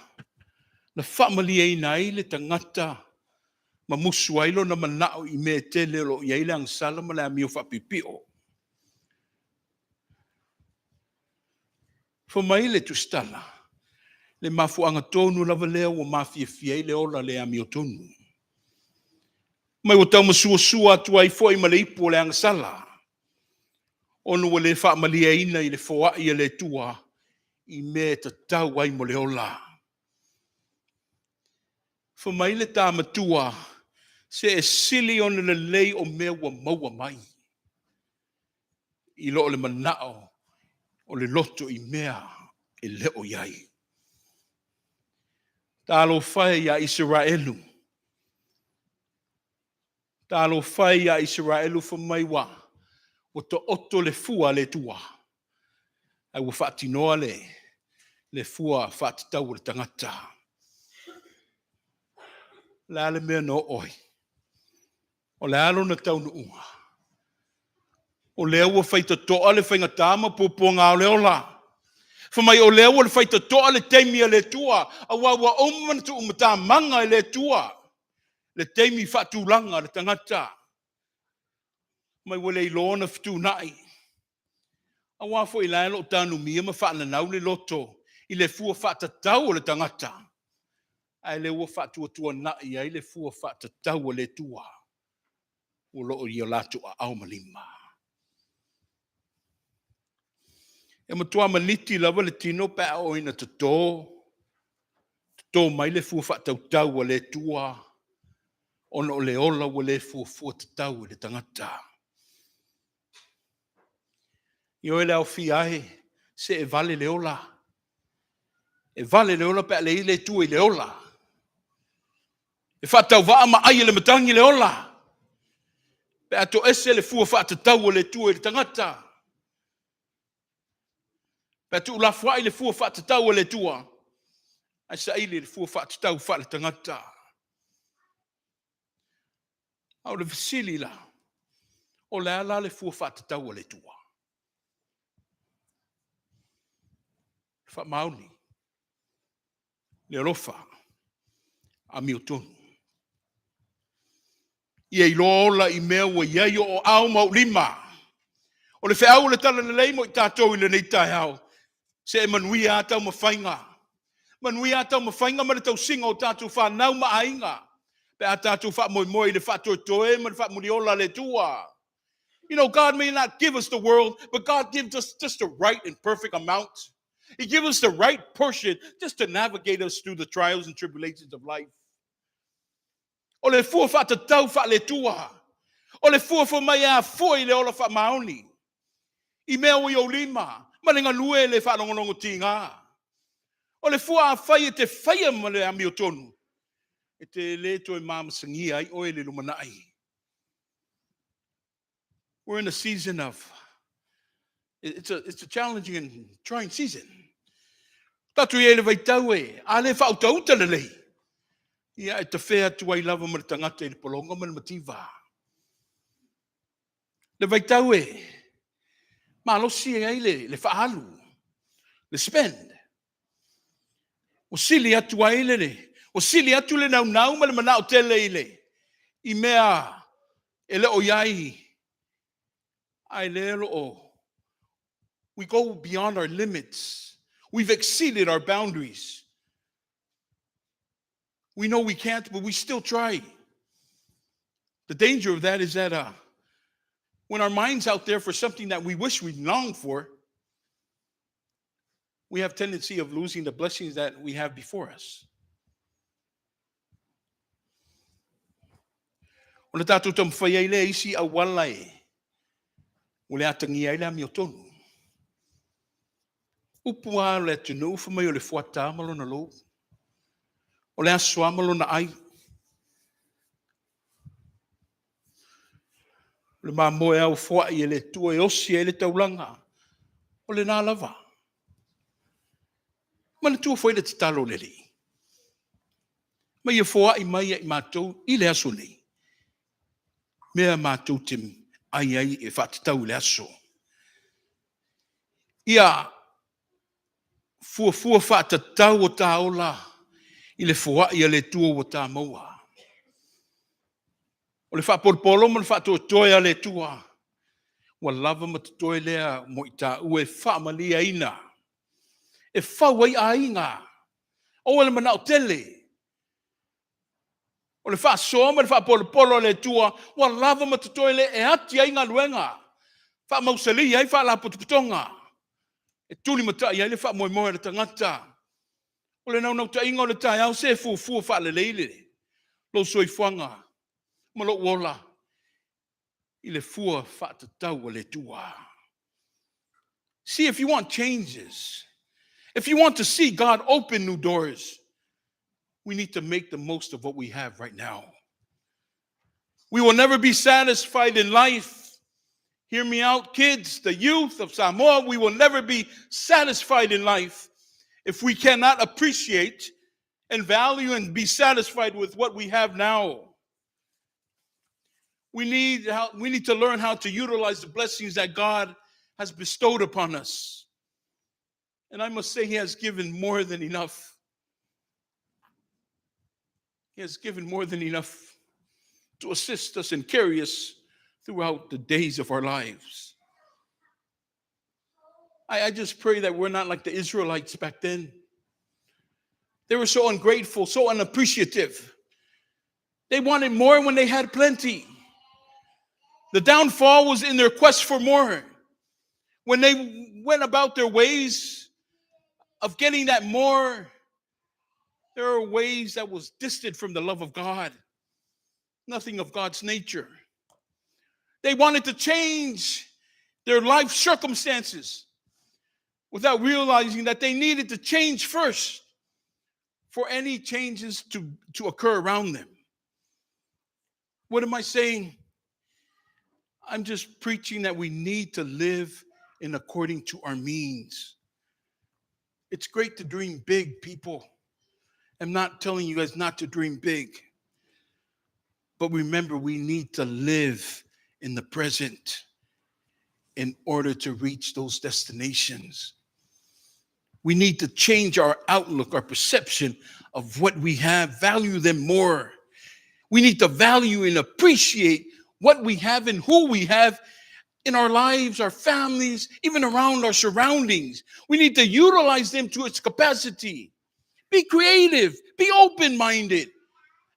na faamalieina ai le tagata ma musu ai lona manao i mea e tele o lo o i ai le agasala ma le amio faapiopio. Fai mai le tusitala, le mafuaaga tonu lava lea ua mafiafia ai le ola le amiotonu. Mai ua tau masuasua atu ai foi ma le ipu o le agasala, ona ua le faamalieina i le foai a le Atua i mea e tatau ai mo le ola. Fai mai le ta matua, se e sili ona lelei o mea ua maua mai. i lo le manao o le loto i mea e le o i ai. Talofa e ia Isaraelu. Talofa e ia Isaraelu fai mai ua ua taoto le fua a le Atua, ae ua faatinoa le, le fua faatatau o le tagata. O le a le mea na oo ai? O le a lona taunuuga? O lea ua faitotoa le faigata ma puapuaga o le ola. Fai mai o lea ua faitotoa le taimi a le Atua, aua ua uma ona tuumatamaga e le Atua le taimi faatulaga le tagata. Mai ua le iloa ona fetuunai. Aua foi la e o lo o tanumia ma faananau le loto i le fua faatatau o le tagata, ae lea ua faatuatuanai ai le fua faatatau a le Atua o lo o i o latou aao ma lima. E matua maniti lava le tino pe a oo ina toto, toto mai le fua faatautau a le Atua ona o le ola ua le fuafua tatau i le tagata. Ioe le aofia ai, se e vale le ola. E vale le ola pe a leai le Atua i le ola. E faatauvaa ma ai e le matagi le ola. Pe a toese le fua faatatau a le Atua i le tagata. Pe a tuulafoai le fua faatatau a le Atua, ae saili le fua faatatau faale-tagata. A o le fesili la, o le a la le fua faatatau a le Atua? Faamaoni, le alofa, amiotonu. Ia iloa ola i mea ua i ai o aao ma ou lima. O le feau o le talalelei mo i tatou i lenei taeao. Se e manuia a taumafaiga. Manuia a taumafaiga ma le tausiga o tatou whanau ma aiga. Pe a tatou faamoemoe i le faatoetoe ma le faamuliola a le Atua. You know, God may not give us the world, but God gives us just the right and perfect amount. He gives us the right portion just to navigate us through the trials and tribulations of life. O le fua faatatau faale-Atua. O le fua fai mai e afua i le ola faamaoni. I mea ua i ou lima, ma le galue le faalogologo tiga. O le fua a fai e te faia ma le amiotonu, e te le toe mamasagia ai oe le lumanai. We're in a season of, it's a challenging and trying season. Tatou i ai le vaitau e, a le faautauta lelei, ia e tafea atu ai lava ma le tagata i le pologa ma le mativa. Le vaitau e, malosi ai le faaalu, le spend. Ua sili atu ai le, ua sili atu le naunau ma le manao tele i le, i mea e le o i ai, ai le lo o. We go beyond our limits. We've exceeded our boundaries. We know we can't, but we still try. The danger of that is that when our mind's out there for something that we wish we long for, we have tendency of losing the blessings that we have before us. O le tatou taumafai ai lea isi auala e ua le atagia ai le amiotonu. Upu lava o le atunuu fai mai o le fuata ma lona lou. O le aso lava ma lona ai. O le mamoe au foai e le Atua e osi ai le taulaga. O lena lava. Manatua foi le tatalo le Alii. Ma ia foai mai ia i matou i le aso nei. Mea matou te ai ai e faatatau i le aso. Ia fuafua faatatau o ta ola i le foai a le Atua ua ta maua. O le faapolopolo ma le faatoetoe a le Atua. Ua lava ma totoe lea mo i taua e faamaliaina. E fau ai aiga. Aua le manao tele. O le faasoa ma le faapolopolo a le Atua, ua lava ma totoe le e ati ai galuega. Faamausali ai faalapotopotoga. E tulimatai ai le faamoemoe a le tagata. O le naunautaiga o le taeao se fuafua faalelei le lou soifuaga ma lou ola i le fua faatatau a le Atua. See, if you want changes, if you want to see God open new doors, we need to make the most of what we have right now. We will never be satisfied in life. Hear me out, kids, the youth of Samoa, we will never be satisfied in life if we cannot appreciate and value and be satisfied with what we have now. We need to learn how to utilize the blessings that God has bestowed upon us. And I must say, He has given more than enough. He has given more than enough to assist us and carry us throughout the days of our lives. I just pray that we're not like the Israelites back then. They were so ungrateful, so unappreciative. They wanted more when they had plenty. The downfall was in their quest for more. When they went about their ways of getting that more, there are ways that was distant from the love of God. Nothing of God's nature. They wanted to change their life circumstances without realizing that they needed to change first for any changes to occur around them. What am I saying? I'm just preaching that we need to live in according to our means. It's great to dream big, people. I'm not telling you guys not to dream big. But remember, we need to live in the present in order to reach those destinations. We need to change our outlook, our perception of what we have, value them more. We need to value and appreciate what we have and who we have in our lives, our families, even around our surroundings. We need to utilize them to its capacity. Be creative, be open-minded,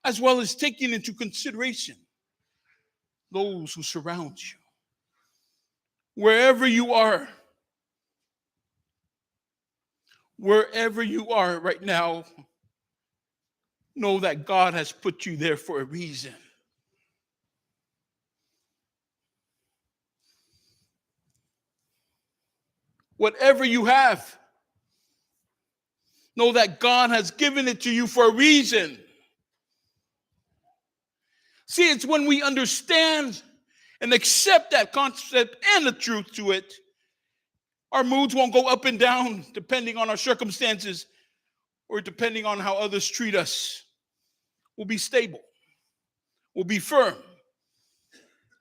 as well as taking into consideration those who surround you. Wherever you are, wherever you are right now, know that God has put you there for a reason. Whatever you have, know that God has given it to you for a reason. See, it's when we understand and accept that concept and the truth to it, our moods won't go up and down depending on our circumstances or depending on how others treat us. We'll be stable. We'll be firm.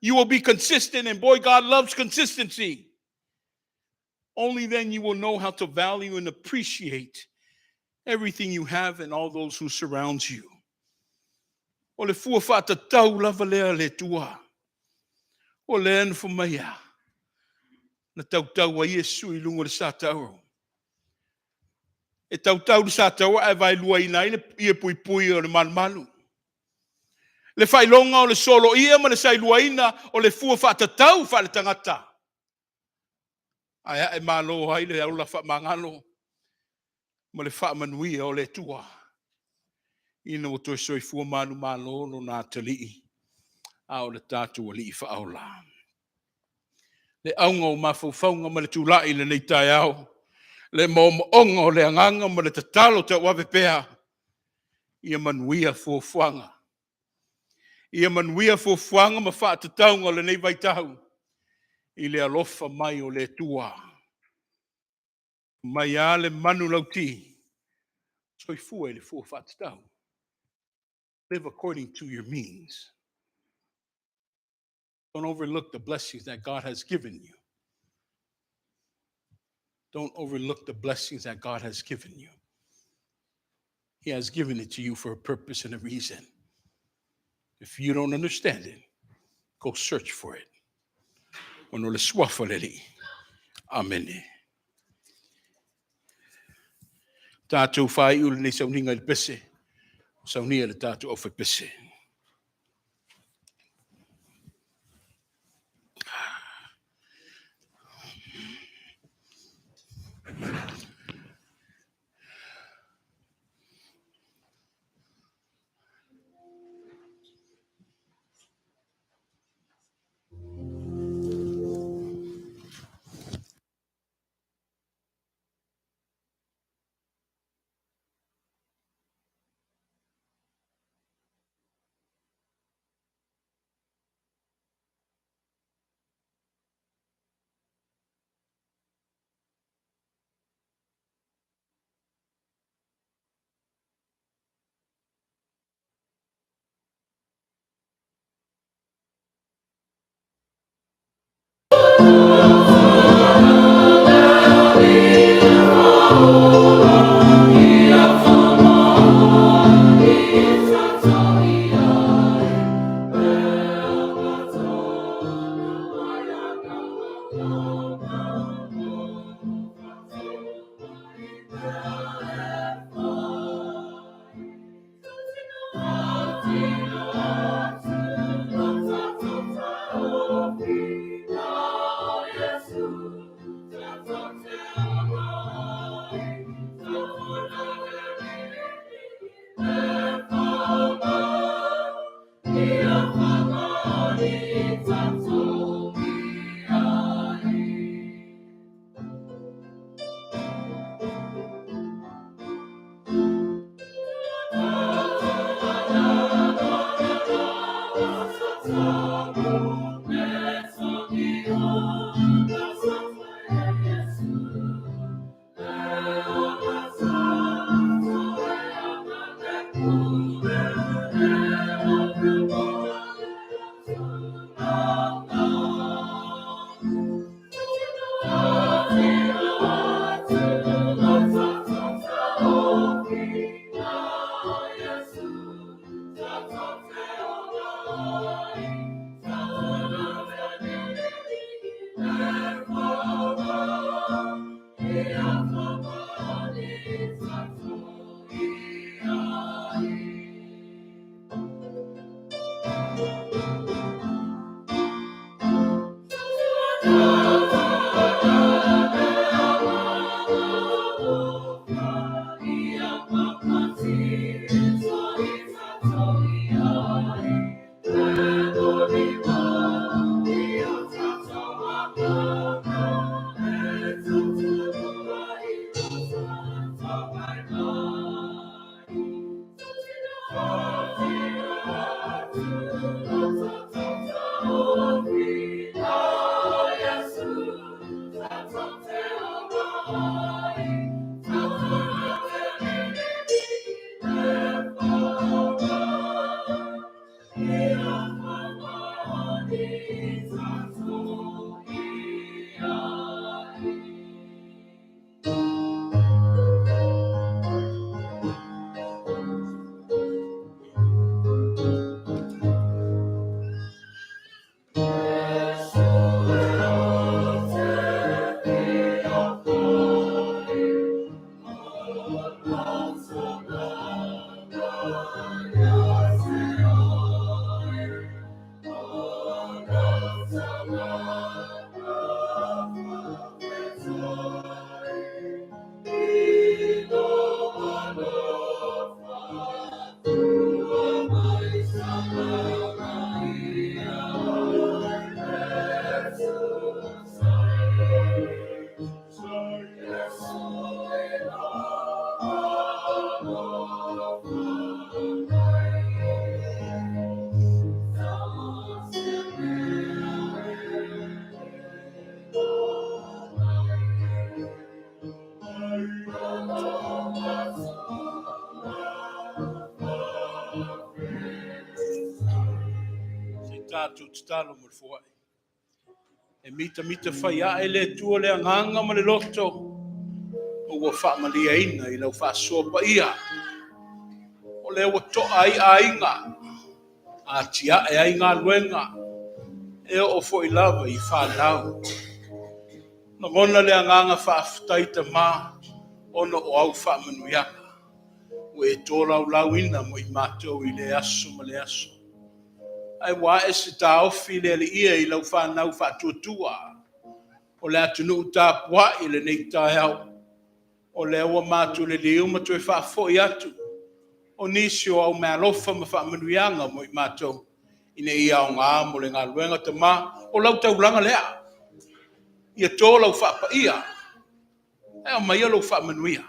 You will be consistent, and boy, God loves consistency. Only then you will know how to value and appreciate everything you have and all those who surround you. O le fua whaatatau lava lea le tua. O le anu whamaya. Na tautau a Iesu i lunga le sa tauro. E tautau le sa tauro ae vai lua ina i le ia pui pui o le malumalu. Le whailonga o le solo ia ma le sailuaina o le fua whaatatau wha le tangata. Ae ae malo ai le aula wha mangalo ma le wha manuia o le tua. Ina o toi soifua manu malo lo nā tali'i a o le tātou ali'i whaola. Le aunga o mafaufaunga ma le tūla'i le nei tai ao, le maomaonga o le anganga ma le tatalo te uave pea, ia manuia fuafuaga. Ia manuia fuafuaga ma whaatatauga o le nei vaitau, i le alofa mai o le tua. Mai a le manu lauti, soifua i le fua whaatatau. Live according to your means. Don't overlook the blessings that God has given you. Don't overlook the blessings that God has given you. He has given it to you for a purpose and a reason. If you don't understand it, go search for it. Ono le suafa le li. Amen. Tātou whai ulu nei sauninga i le pese. Saunia le tātou au whai pese. Se i tatou tatalo mo le foai. E mitamita fai ae le Atua le agaga ma le loto ua faamaliaina i lau faasoa paia. O lea ua toa ai aiga, atiae ai galuega, e oo foi lava i fanau. Lagona le agaga faafetai Tama ona o au faamanuiaga ua e tolaulauina mo i matou i lea aso ma lea aso. Ae ua ae se taofi le aliia i lau fanau faatuatua o le atunuu tapuai i lenei taeao. O lea ua matou liliu ma toe faafoi atu o nisi o au meaalofa ma faamanuiaga mo i matou ina ia aoga mo le galuega Tama o lau taulaga lea. Ia to lau faapaia, ae aumaia lou faamanuia.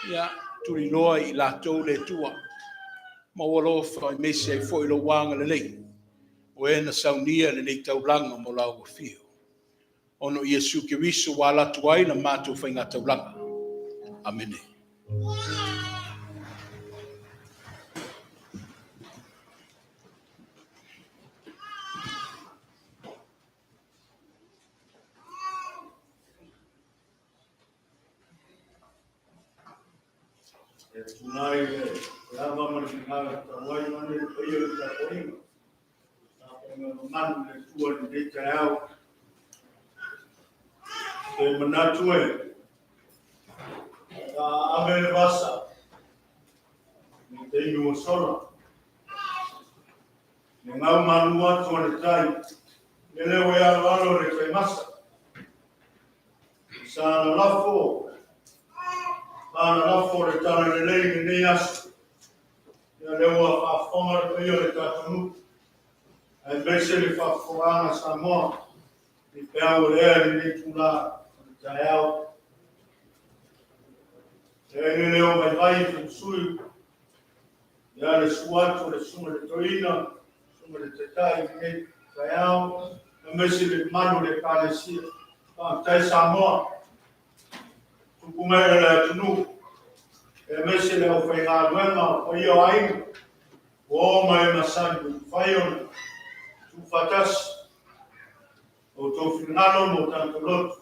Ia tuliloa i latou le Atua, ma ua alofa aemaise ai foi lou agalelei, o e na saunia lenei taulaga mo lau afio. Ona o Iesu Keriso ua ala atu ai la matou faigataulaga. Amene. E tunai le ava ma le finagalo e tatau ai vaeane le paia o le tapuaiga. Tapuaiga mamalu i le Atua i lenei taeao. E manatu e sa ave le vasa i le taimi ua sola. Le gau malu atu a le tai, le leo e aloalo le taimasa. Sa lalafo, sa lalafo le talalelei i lenei aso. Ia lea ua faafofoga le paia o le tatou nuu, aemaise le faafofogaaga a Samoa i peau o le ea i lenei itula o le taeao. E ai le leo vaivai i Femusui, ia le susu atu o le susuga i le Toeaina, susuga i le Taitai i lenei taeao, aemaise le mamalu o le Ekalesia. Faafetai Samoa, tupu mai o le atunuu, aemaise le aufaigaluega o paia o aiga, ua oo mai e masani ua mafai ona tuufaatasi o outou finagalo ma o tatou loto,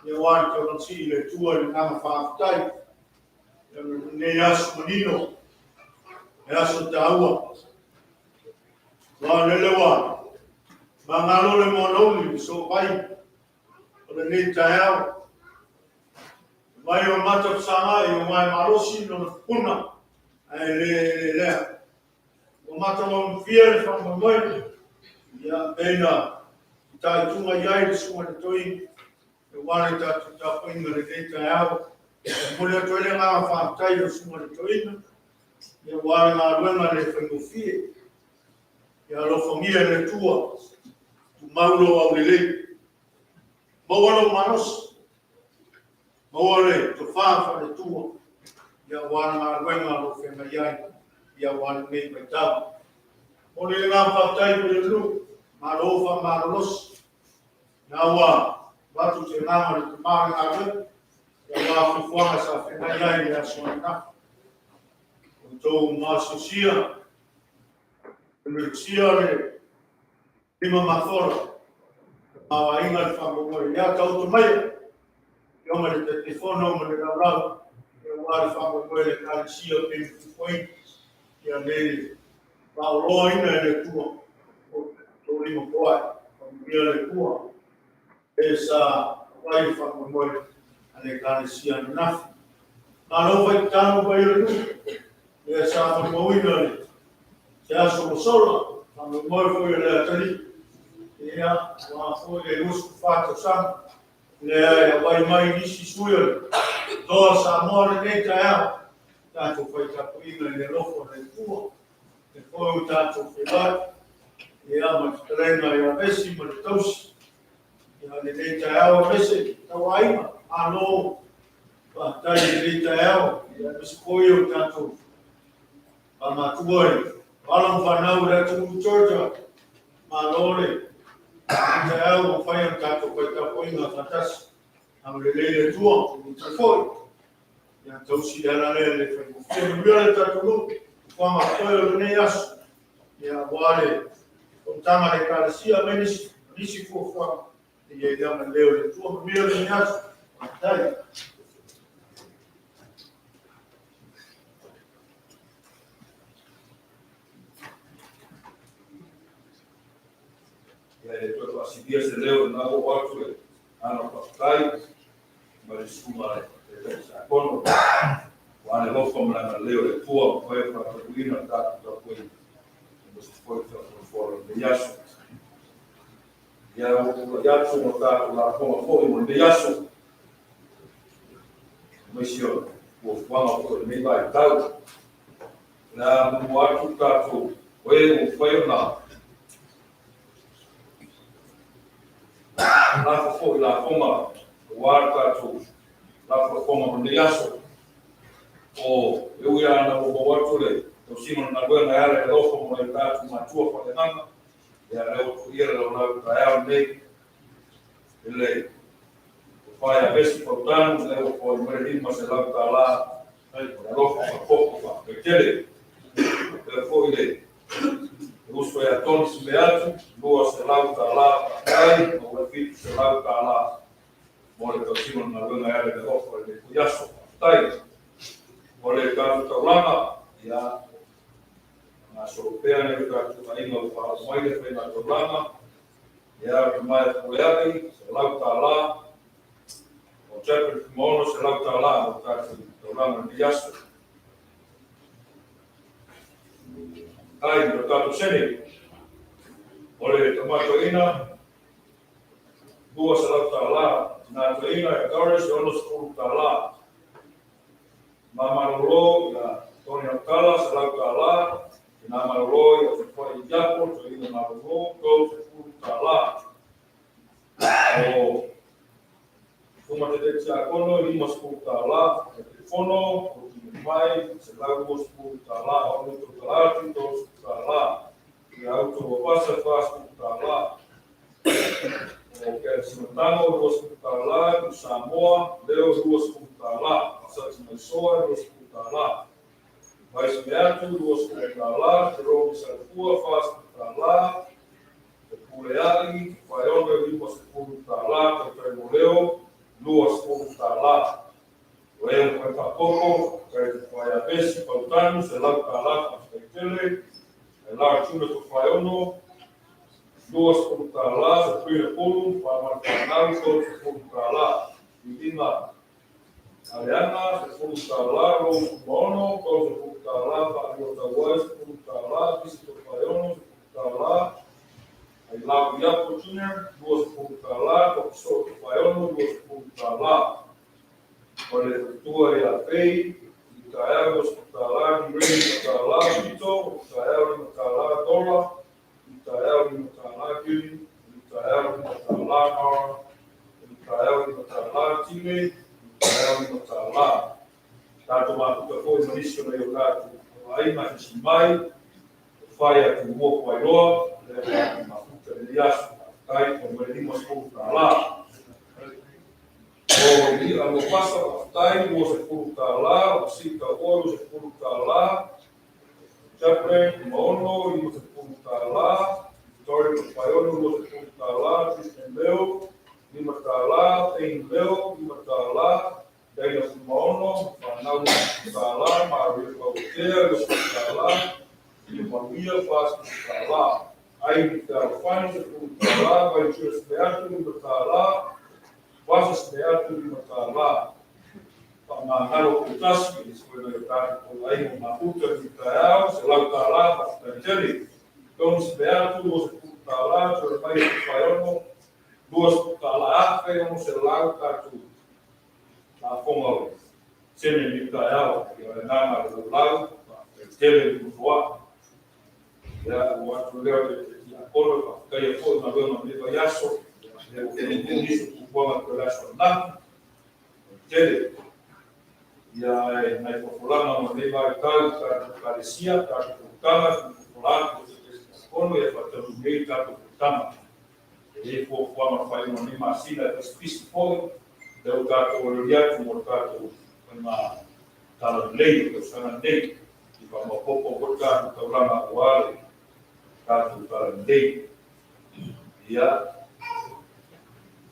aua le taulaga i le Atua i le agaga faafetai. Lenei aso manino, le aso taua. Aua o lele ua Magalo le moanauli le soovai o lenei taeao. Mai o mata fesagai o gae malosi lona pupuna ae le lelea. Ua matagofie le faamoemoe, ia pei na fitaituga i ai le susuga i le Toeaina aua le tatou tapuaiga i lenei taeao. E momoli atu ai le agaga faafetai i lau susuga i le Toeaina aua le galuega le faigofie. Ia alofagia e le Atua, tumau lou aulelei, maua lou malosi, maua le tofa faale-Atua aua le galuega o lo o feagai ai aua lenei vaitau. E momoli le agaga faafetai i le nuu, malo faamalolosi, o lena ua avatu se agaga o le tama o le galuega aua fuafuaga sa feagai ai i le aso ananafi. Ua outou maosiosia le lima mafola, tamaoaiga le faamoemoe. Ia taoto maia Afioga i le Taitaifono ma le Laulau aua le faamoemoe o le Ekalesia e pei ona fuafuaina. Ia le faaoloaina e le Atua o outou lima foai. Faamanuia le Atua e sa fai le faamoemoe a le Ekalesia ananafi. Malo fai tatalo paia o le nuu, lea sa molimauina le se aso ua sola, faamoemoe foi o le atalii, ia, aua foi le 24 tausaga, lea e auai mai nisi sui o le Toa Samoa lenei taeao, tatou fai tapuaiga i le alofa o le Atua, e foi o tatou feiloai, ia, ma le fetalaiga ia Vesi ma le tausi, ia lenei taeao aemaise tauaiga, malo faafetai i lenei taeao, ia aemaise foi o tatou matua i alo ma fanau i le atunuu i Georgia, malo le taeao ua mafai ona tatou fai tapuaiga faatasi. Agalelei le Atua, toe foi, ia tausi le ala lea le faigofie. Manuia le tatou nuu, fuaga totoe o lenei aso, ia aua le fonotaga a le Ekalesia ma nisi fuafuaga, ia i le agalelei o le Atua. Manuia lenei aso. Faafetai. Ia e toe faasilia se leo i lena ua oo atu le agaga faafetai mai le susuga i le Taitai Tiakono aua le alofa ma le agalelei o le Atua ua mafai ona faataunuuina le tatou tapuaiga aemaise foi le tatou fono i lenei aso. Ia ua ou tulai atu mo le tatou lafoga foi mo lenei aso, aemaise o fuafuaga foi o lenei vaitau. O le a muamua atu tatou o e ua mafai ona lafo foi lafoga aua le tatou lafolafoga mo lenei aso. O e ui lava ina ua maua atu le tausiga o le galuega e ala i le alofa mo nai o tatou matua faaleagaga, ia lea ua tuuia le laulau i le taeao lenei i le tofa ia Vesi Pautanu, lea ua foai mai le $500 o le alofa faaopoopo faafetai tele. Faapea foi le uso ia Tony Semeatu, $200 faafetai, maua ai $700 mo le tausiga o le galuega e ala i le alofa i lenei foi aso. Faafetai. O le tatou taulaga, ia, gasolo pea nai o tatou aiga ua faaoo mai le faiga taulaga, ia, Tamaia Puleai, $100, o Jacqueline Fuimaono, $100 mo le tatou taulaga i lenei aso. Ai, o tatou sene, o le tama toeaina, $200, tina toeaina ia Doris, $60. Ma malolo ia Tony Autala, $100, tina malolo ia Tupai Iapo, toeaina malolo, $30. O Tuma Te Tiakono, $50, Taitaifono, o Tino Mai, $120, Ono Tautalatu, $30, Ia Auto Wapasa, $40, O Kea Simatango, $20, Tu Samoa, Leo, $20, Masati Maisoa, $20, Vaisi Meatu, $20, Jerome Salafua, $40, Te Puleai, Whaiono, $50, Tautai Leo, $20. O e o Whai kai te whai a Vesi, Pautanu, $100, faafetai tele, e la tuna to Whaiono, $20, Sabrina Pulu, Faamanu Fanau, $30. Viiga Aleana, $10, Rose Kumaono, $30, Faalua Tauai, $10, Pisi Tofaeono, $10, Ailau Iapo Junior, $20, Tokiso'o Tofaeono, $20. O le faletua ia Fei, i taeao $20, Ni Ray $5, Vito, i taeao $5, Dola, i taeao $5, Gilly, i taeao $5, Nora, i taeao $5, Tile, i taeao $5. Tatou mafuta foi ma nisi o nai o tatou aiga sisi mai, o fai a Tumua Puailoa, lea tatou mafuta i lenei aso. Faafetai, ua mai le $50. O Li'a Lopasa, faafetai, $20, o Sita Oe, $20, Chaplain Maono, $50, Victoria Papaiono, $20, Tristan Leo, $5, Payne Leo, $5, Daina Fumaono, Fanau $1, Maria Pautea, $20, Ia Manuia, $40. Ai Fealofani, $10, Vaituia Smeatu, $5, Vasa Smeatu, $5. Faamagalo Poutasi, e se foi nai o tatou polaiga o mafuta i taeao, $100, faafetai tele. Tony Smeatu, $20, Jeremaia Tufaeono, $20, $1,600 tatou lafoga o le sene i taeao. Ia o le agaga o le laulau, faafetai tele le nofoa'i. Ia, ua atu lea o le tiakono e faafetaia foi galuega o lenei vaiaso. Ia, lea ua fai nisi o fuafuaga toe le aso ananafi. Tele. Ia, e nai folafolaga mo lenei vaitau i tatou Ekalesia, tatou fonotaga, fofola atu o se tiakono ia faataunuu nei tatou fonotaga. E i ai fuafuaga o le faaiuga o lenei masina e pisipisi foi, lea ua tatou olioli atu mo le tatou faiga talalelei o le tausaga lenei. I faamaopoopo foi le tatou taulaga aua le tatou talalelei. Ia,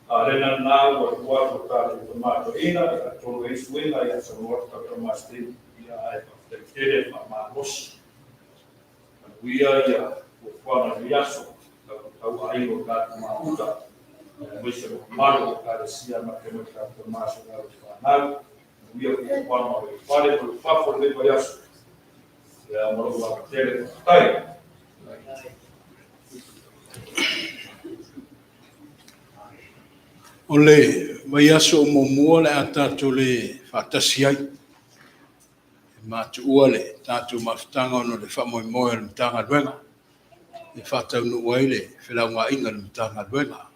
a le na ua tuu atu o tatou tama toeaina, ia atonu e i ai suiga, ia saunoa atu tatou tama Steve, ia ae faafetai tele faamalosi. Manuia ia fuafuaga i lenei aso, tau aiga o tatou mafuta, aemaise o mamalu o Ekalesia ma te mai tatou tama sa fanau. Manuia fuafuaga o le fale ma le fafo o lenei vaiaso. Ia, ma lou ava tele, faafetai. O le vaiaso o muamua le a tatou le faatasi ai. E matuua le tatou mafutaga ona o le faamoemoe o le Matagaluega e faataunuu ai le felaugaaiga o le Matagaluega.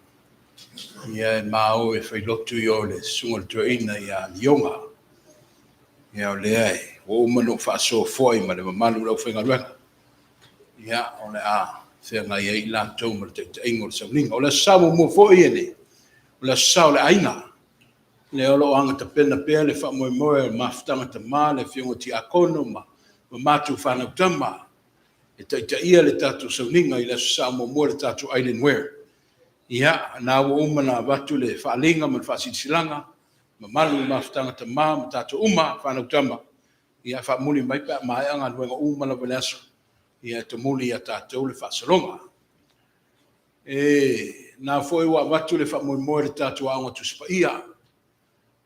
Ia e mao e failotu i o le susuga i le toeaina ia Lioga. Ia o lea e ua uma ona ou faasoa foi ma le mamalu o le aufaigaluega. Ia o le a feagai ai i latou ma le taitaiga o le sauniga. O le aso Sa muamua foi e le, o le aso Sa o le aiga. Lea o lo o agatapena pea le faamoemoe o le mafutaga tama, le afioga tiakono ma matou fanau tama e taitaia le tatou sauniga i le aso Sa muamua le tatou Island Wear. Ia, na ua uma na avatu le faaaliga ma le faasilasilaga, mamalu i mafutaga tama ma tatou uma fanau tama. Ia, faamuli mai pe a maea galuega uma lava i le aso. Ia, e tamuli ia tatou le faasologa. E na foi ua avatu le faamoemoe i le tatou Aoga Tusi Paia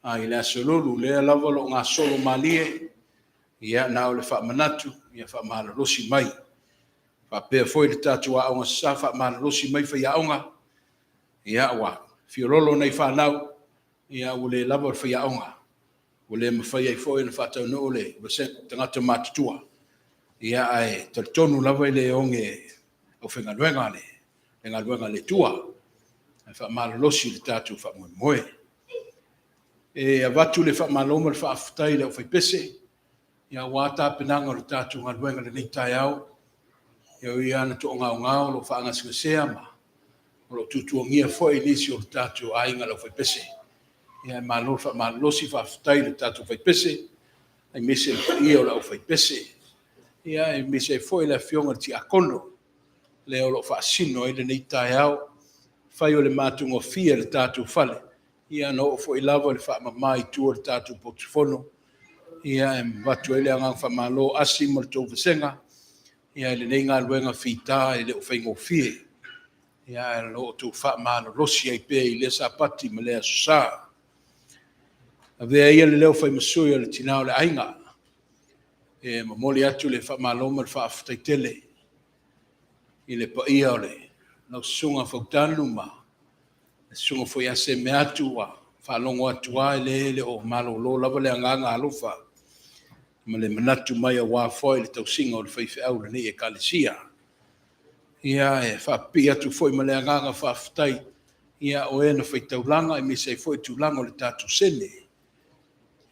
a i le aso Lulu, lea lava o lo o gasolo malie, ia na o le faamanatu, ia faamalolosi mai. Faapea foi le tatou Aoga Sasa, faamalolosi mai faiaoga, ia ua fiololo nai fanau, ia ua le lava le faiaoga, ua le mafai ai foi ona faataunuu le vasega tagata matutua. Ia ae talitonu lava i le oge aufaigaluega le galuega a le Atua, ae faamalolosi le tatou faamoemoe. E avatu le faamalo ma le faafetai i le aufaipese, ia aua tapenaga o le tatou galuega i lenei taeao. Ia o ia na toagaogao o lo o faagasegasea ma o lo o tutuagia foi nisi o le tatou aiga le aufaipese. Ia e malo le faamalolosi, faafetai i le tatou faipese, aemaise le paia o le aufaipese. Ia aemaise ai foi le afioga i le tiakono, lea o lo o faasino ai lenei taeao, fai o le matagofie le tatou fale, ia na oo foi lava le faamama i tua o le tatou potufono. Ia e avatu ai le agaga faamalo asi ma le tou vasega, ia i lenei galuega fita e le o faigofie. Ia, ae o lo o outou faamalolosi ai pea i lea Sapati ma lea Aso Sa. Avea ia le leo fai ma sui o le tina o le aiga e momoli atu le faamalo ma le faafetai tele i le paia o le lau susuga Fautanu ma le susuga foi ia Semeatu ua faalogo atu lava e le o malolo lava le agaga alofa ma le manatu mai aua foi le tausiga o le faifeau o lenei Ekalesia. Ia, e faapipii atu foi ma le agaga faafetai, ia, o e na faitaulaga aemaise ai foi tulaga o le tatou sene.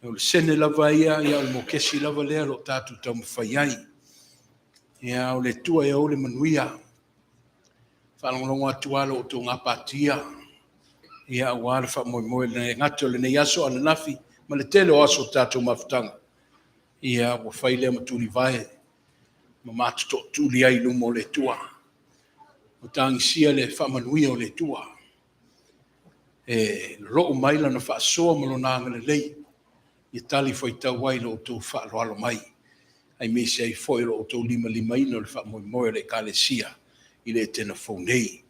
O le sene lava ia, ia o le mokesi lava lea o lo o tatou taumafai ai. Ia, o le Atua e ou le manuia. Faalogologo atu lava lo outou gapatia, ia, aua le faamoemoe le gata o lenei aso ananafi ma le tele o aso o tatou mafutaga. Ia, ua fai lea ma tulivae ma matotootuli ai i luma o le Atua. Ua tagisia le faamanuia o le Atua e lolou mai lana faasoa ma lona agalelei ia talifuaitau ai lo outou faaaloalo mai, aemaise ai foi o lo outou limalimaina o le faamoemoe o le Ekalesia i le Etena fou nei.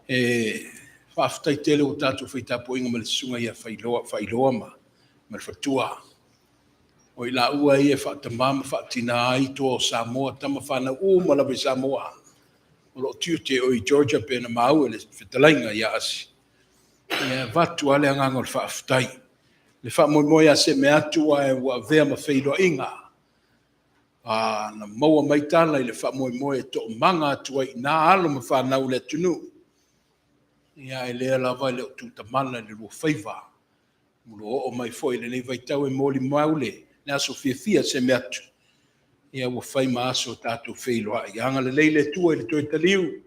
E faafetai tele ua tatou faitapuaiga ma le susuga ia Failoa ma le faletua. O i laua ia e faatamā ma faatinā ai toa o Samoa, tama fanau uma lava i Samoa. O lo o tiute o i Georgia pe na maua i le fetalaiga ia Asi. Ia avatu lava le agaga o le faafetai. Le faamoemoe ia Semeatu ae ua avea ma feiloaiga. A na maua mai tala i le faamoemoe e toomaga atu ai i nā alo ma fanau o le atunuu. Ia ae lea lava e le o tutamala i le lua faiva. Ua oo mai foi i lenei vaitau e molimau le aso fiafia Semeatu. Ia ua fai ma aso tatou feiloai. Ia agalelei le Atua i le toe taliu.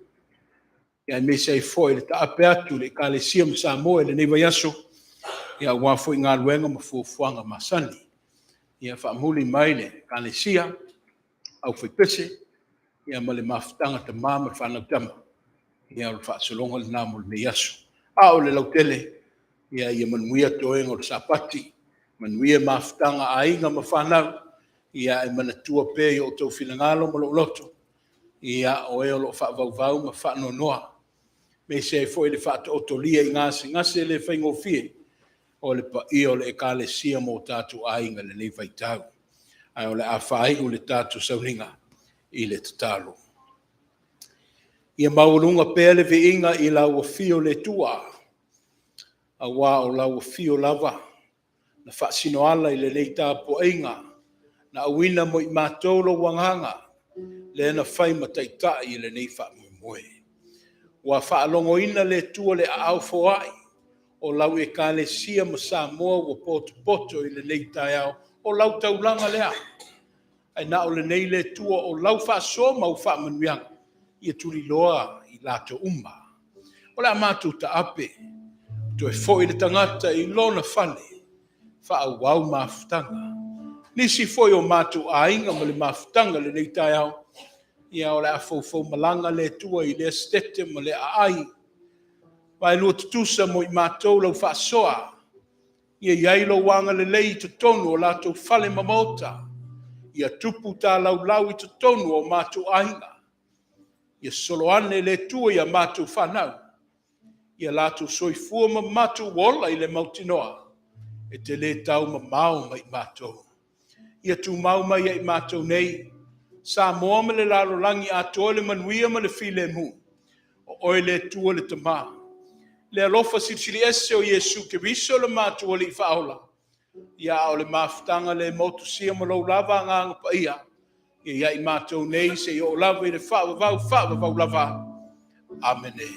Ia aemaise ai foi le taape atu i le Ekalesia ma Samoa i lenei vaiaso. Ia aua foi galuega ma fuafuaga masani. Ia faamuli mai le Ekalesia, aufaipese, ia ma le mafutaga tama ma le fanau tama. Ia o le faasologa lena mo lenei aso. A o le lautele, ia ia manuia toega o le Sapati, manuia mafutaga a aiga ma fanau, ia e manatua pea i o outou finagalo ma lou loto, ia o e o lo o faavauvau ma faanoanoa, aemaise ai foi le faataotolia i gasegase le faigofie o le paia o le Ekalesia ma o tatou aiga i lenei vaitau. Ae o le a faaiu le tatou sauniga i le tatalo. Ia maualuga pea le viiga i lau afio le Atua, aua o lau afio lava na faasinoala i lenei tapuaiga, na auina mo i matou lou agaga, lea na fai ma taitai i lenei faamoemoe. Ua faalogoina le Atua le aao foai o lau Ekalesia ma Samoa ua potopoto i lenei taeao, o lau taulaga lea. Ae na o lenei le Atua o lau faasoa ma au faamanuiaga, ia tuliloa i latou uma. O le a matou taape, toe foi le tagata i lona fale, faaauau mafutaga. Nisi foi o matou aiga ma le mafutaga i lenei taeao, ia o le a foufou malaga le Atua i lea setete ma lea aai. Vaelua tutusa mo i matou lau faasoa, ia i ai lou agalelei i totonu o latou fale ma maota, ia tupu talaulau i totonu o matou aiga, ia sosolo ane le Atua ia matou fanau, ia latou soifua ma matou ola i le mautinoa, e te le tau mamao mai matou. Ia tumau mai ia i matou nei, Samoa ma le lalolagi atoa le manuia ma le filemu, o oe le Atua le Tama. Le alofa silisili ese o Iesu Keriso le matou Alii Faaola, ia a o le mafutaga le motusia ma lou lava agaga paia, ia ia i matou nei seia oo lava i le faavavau, faavavau lava. Amene.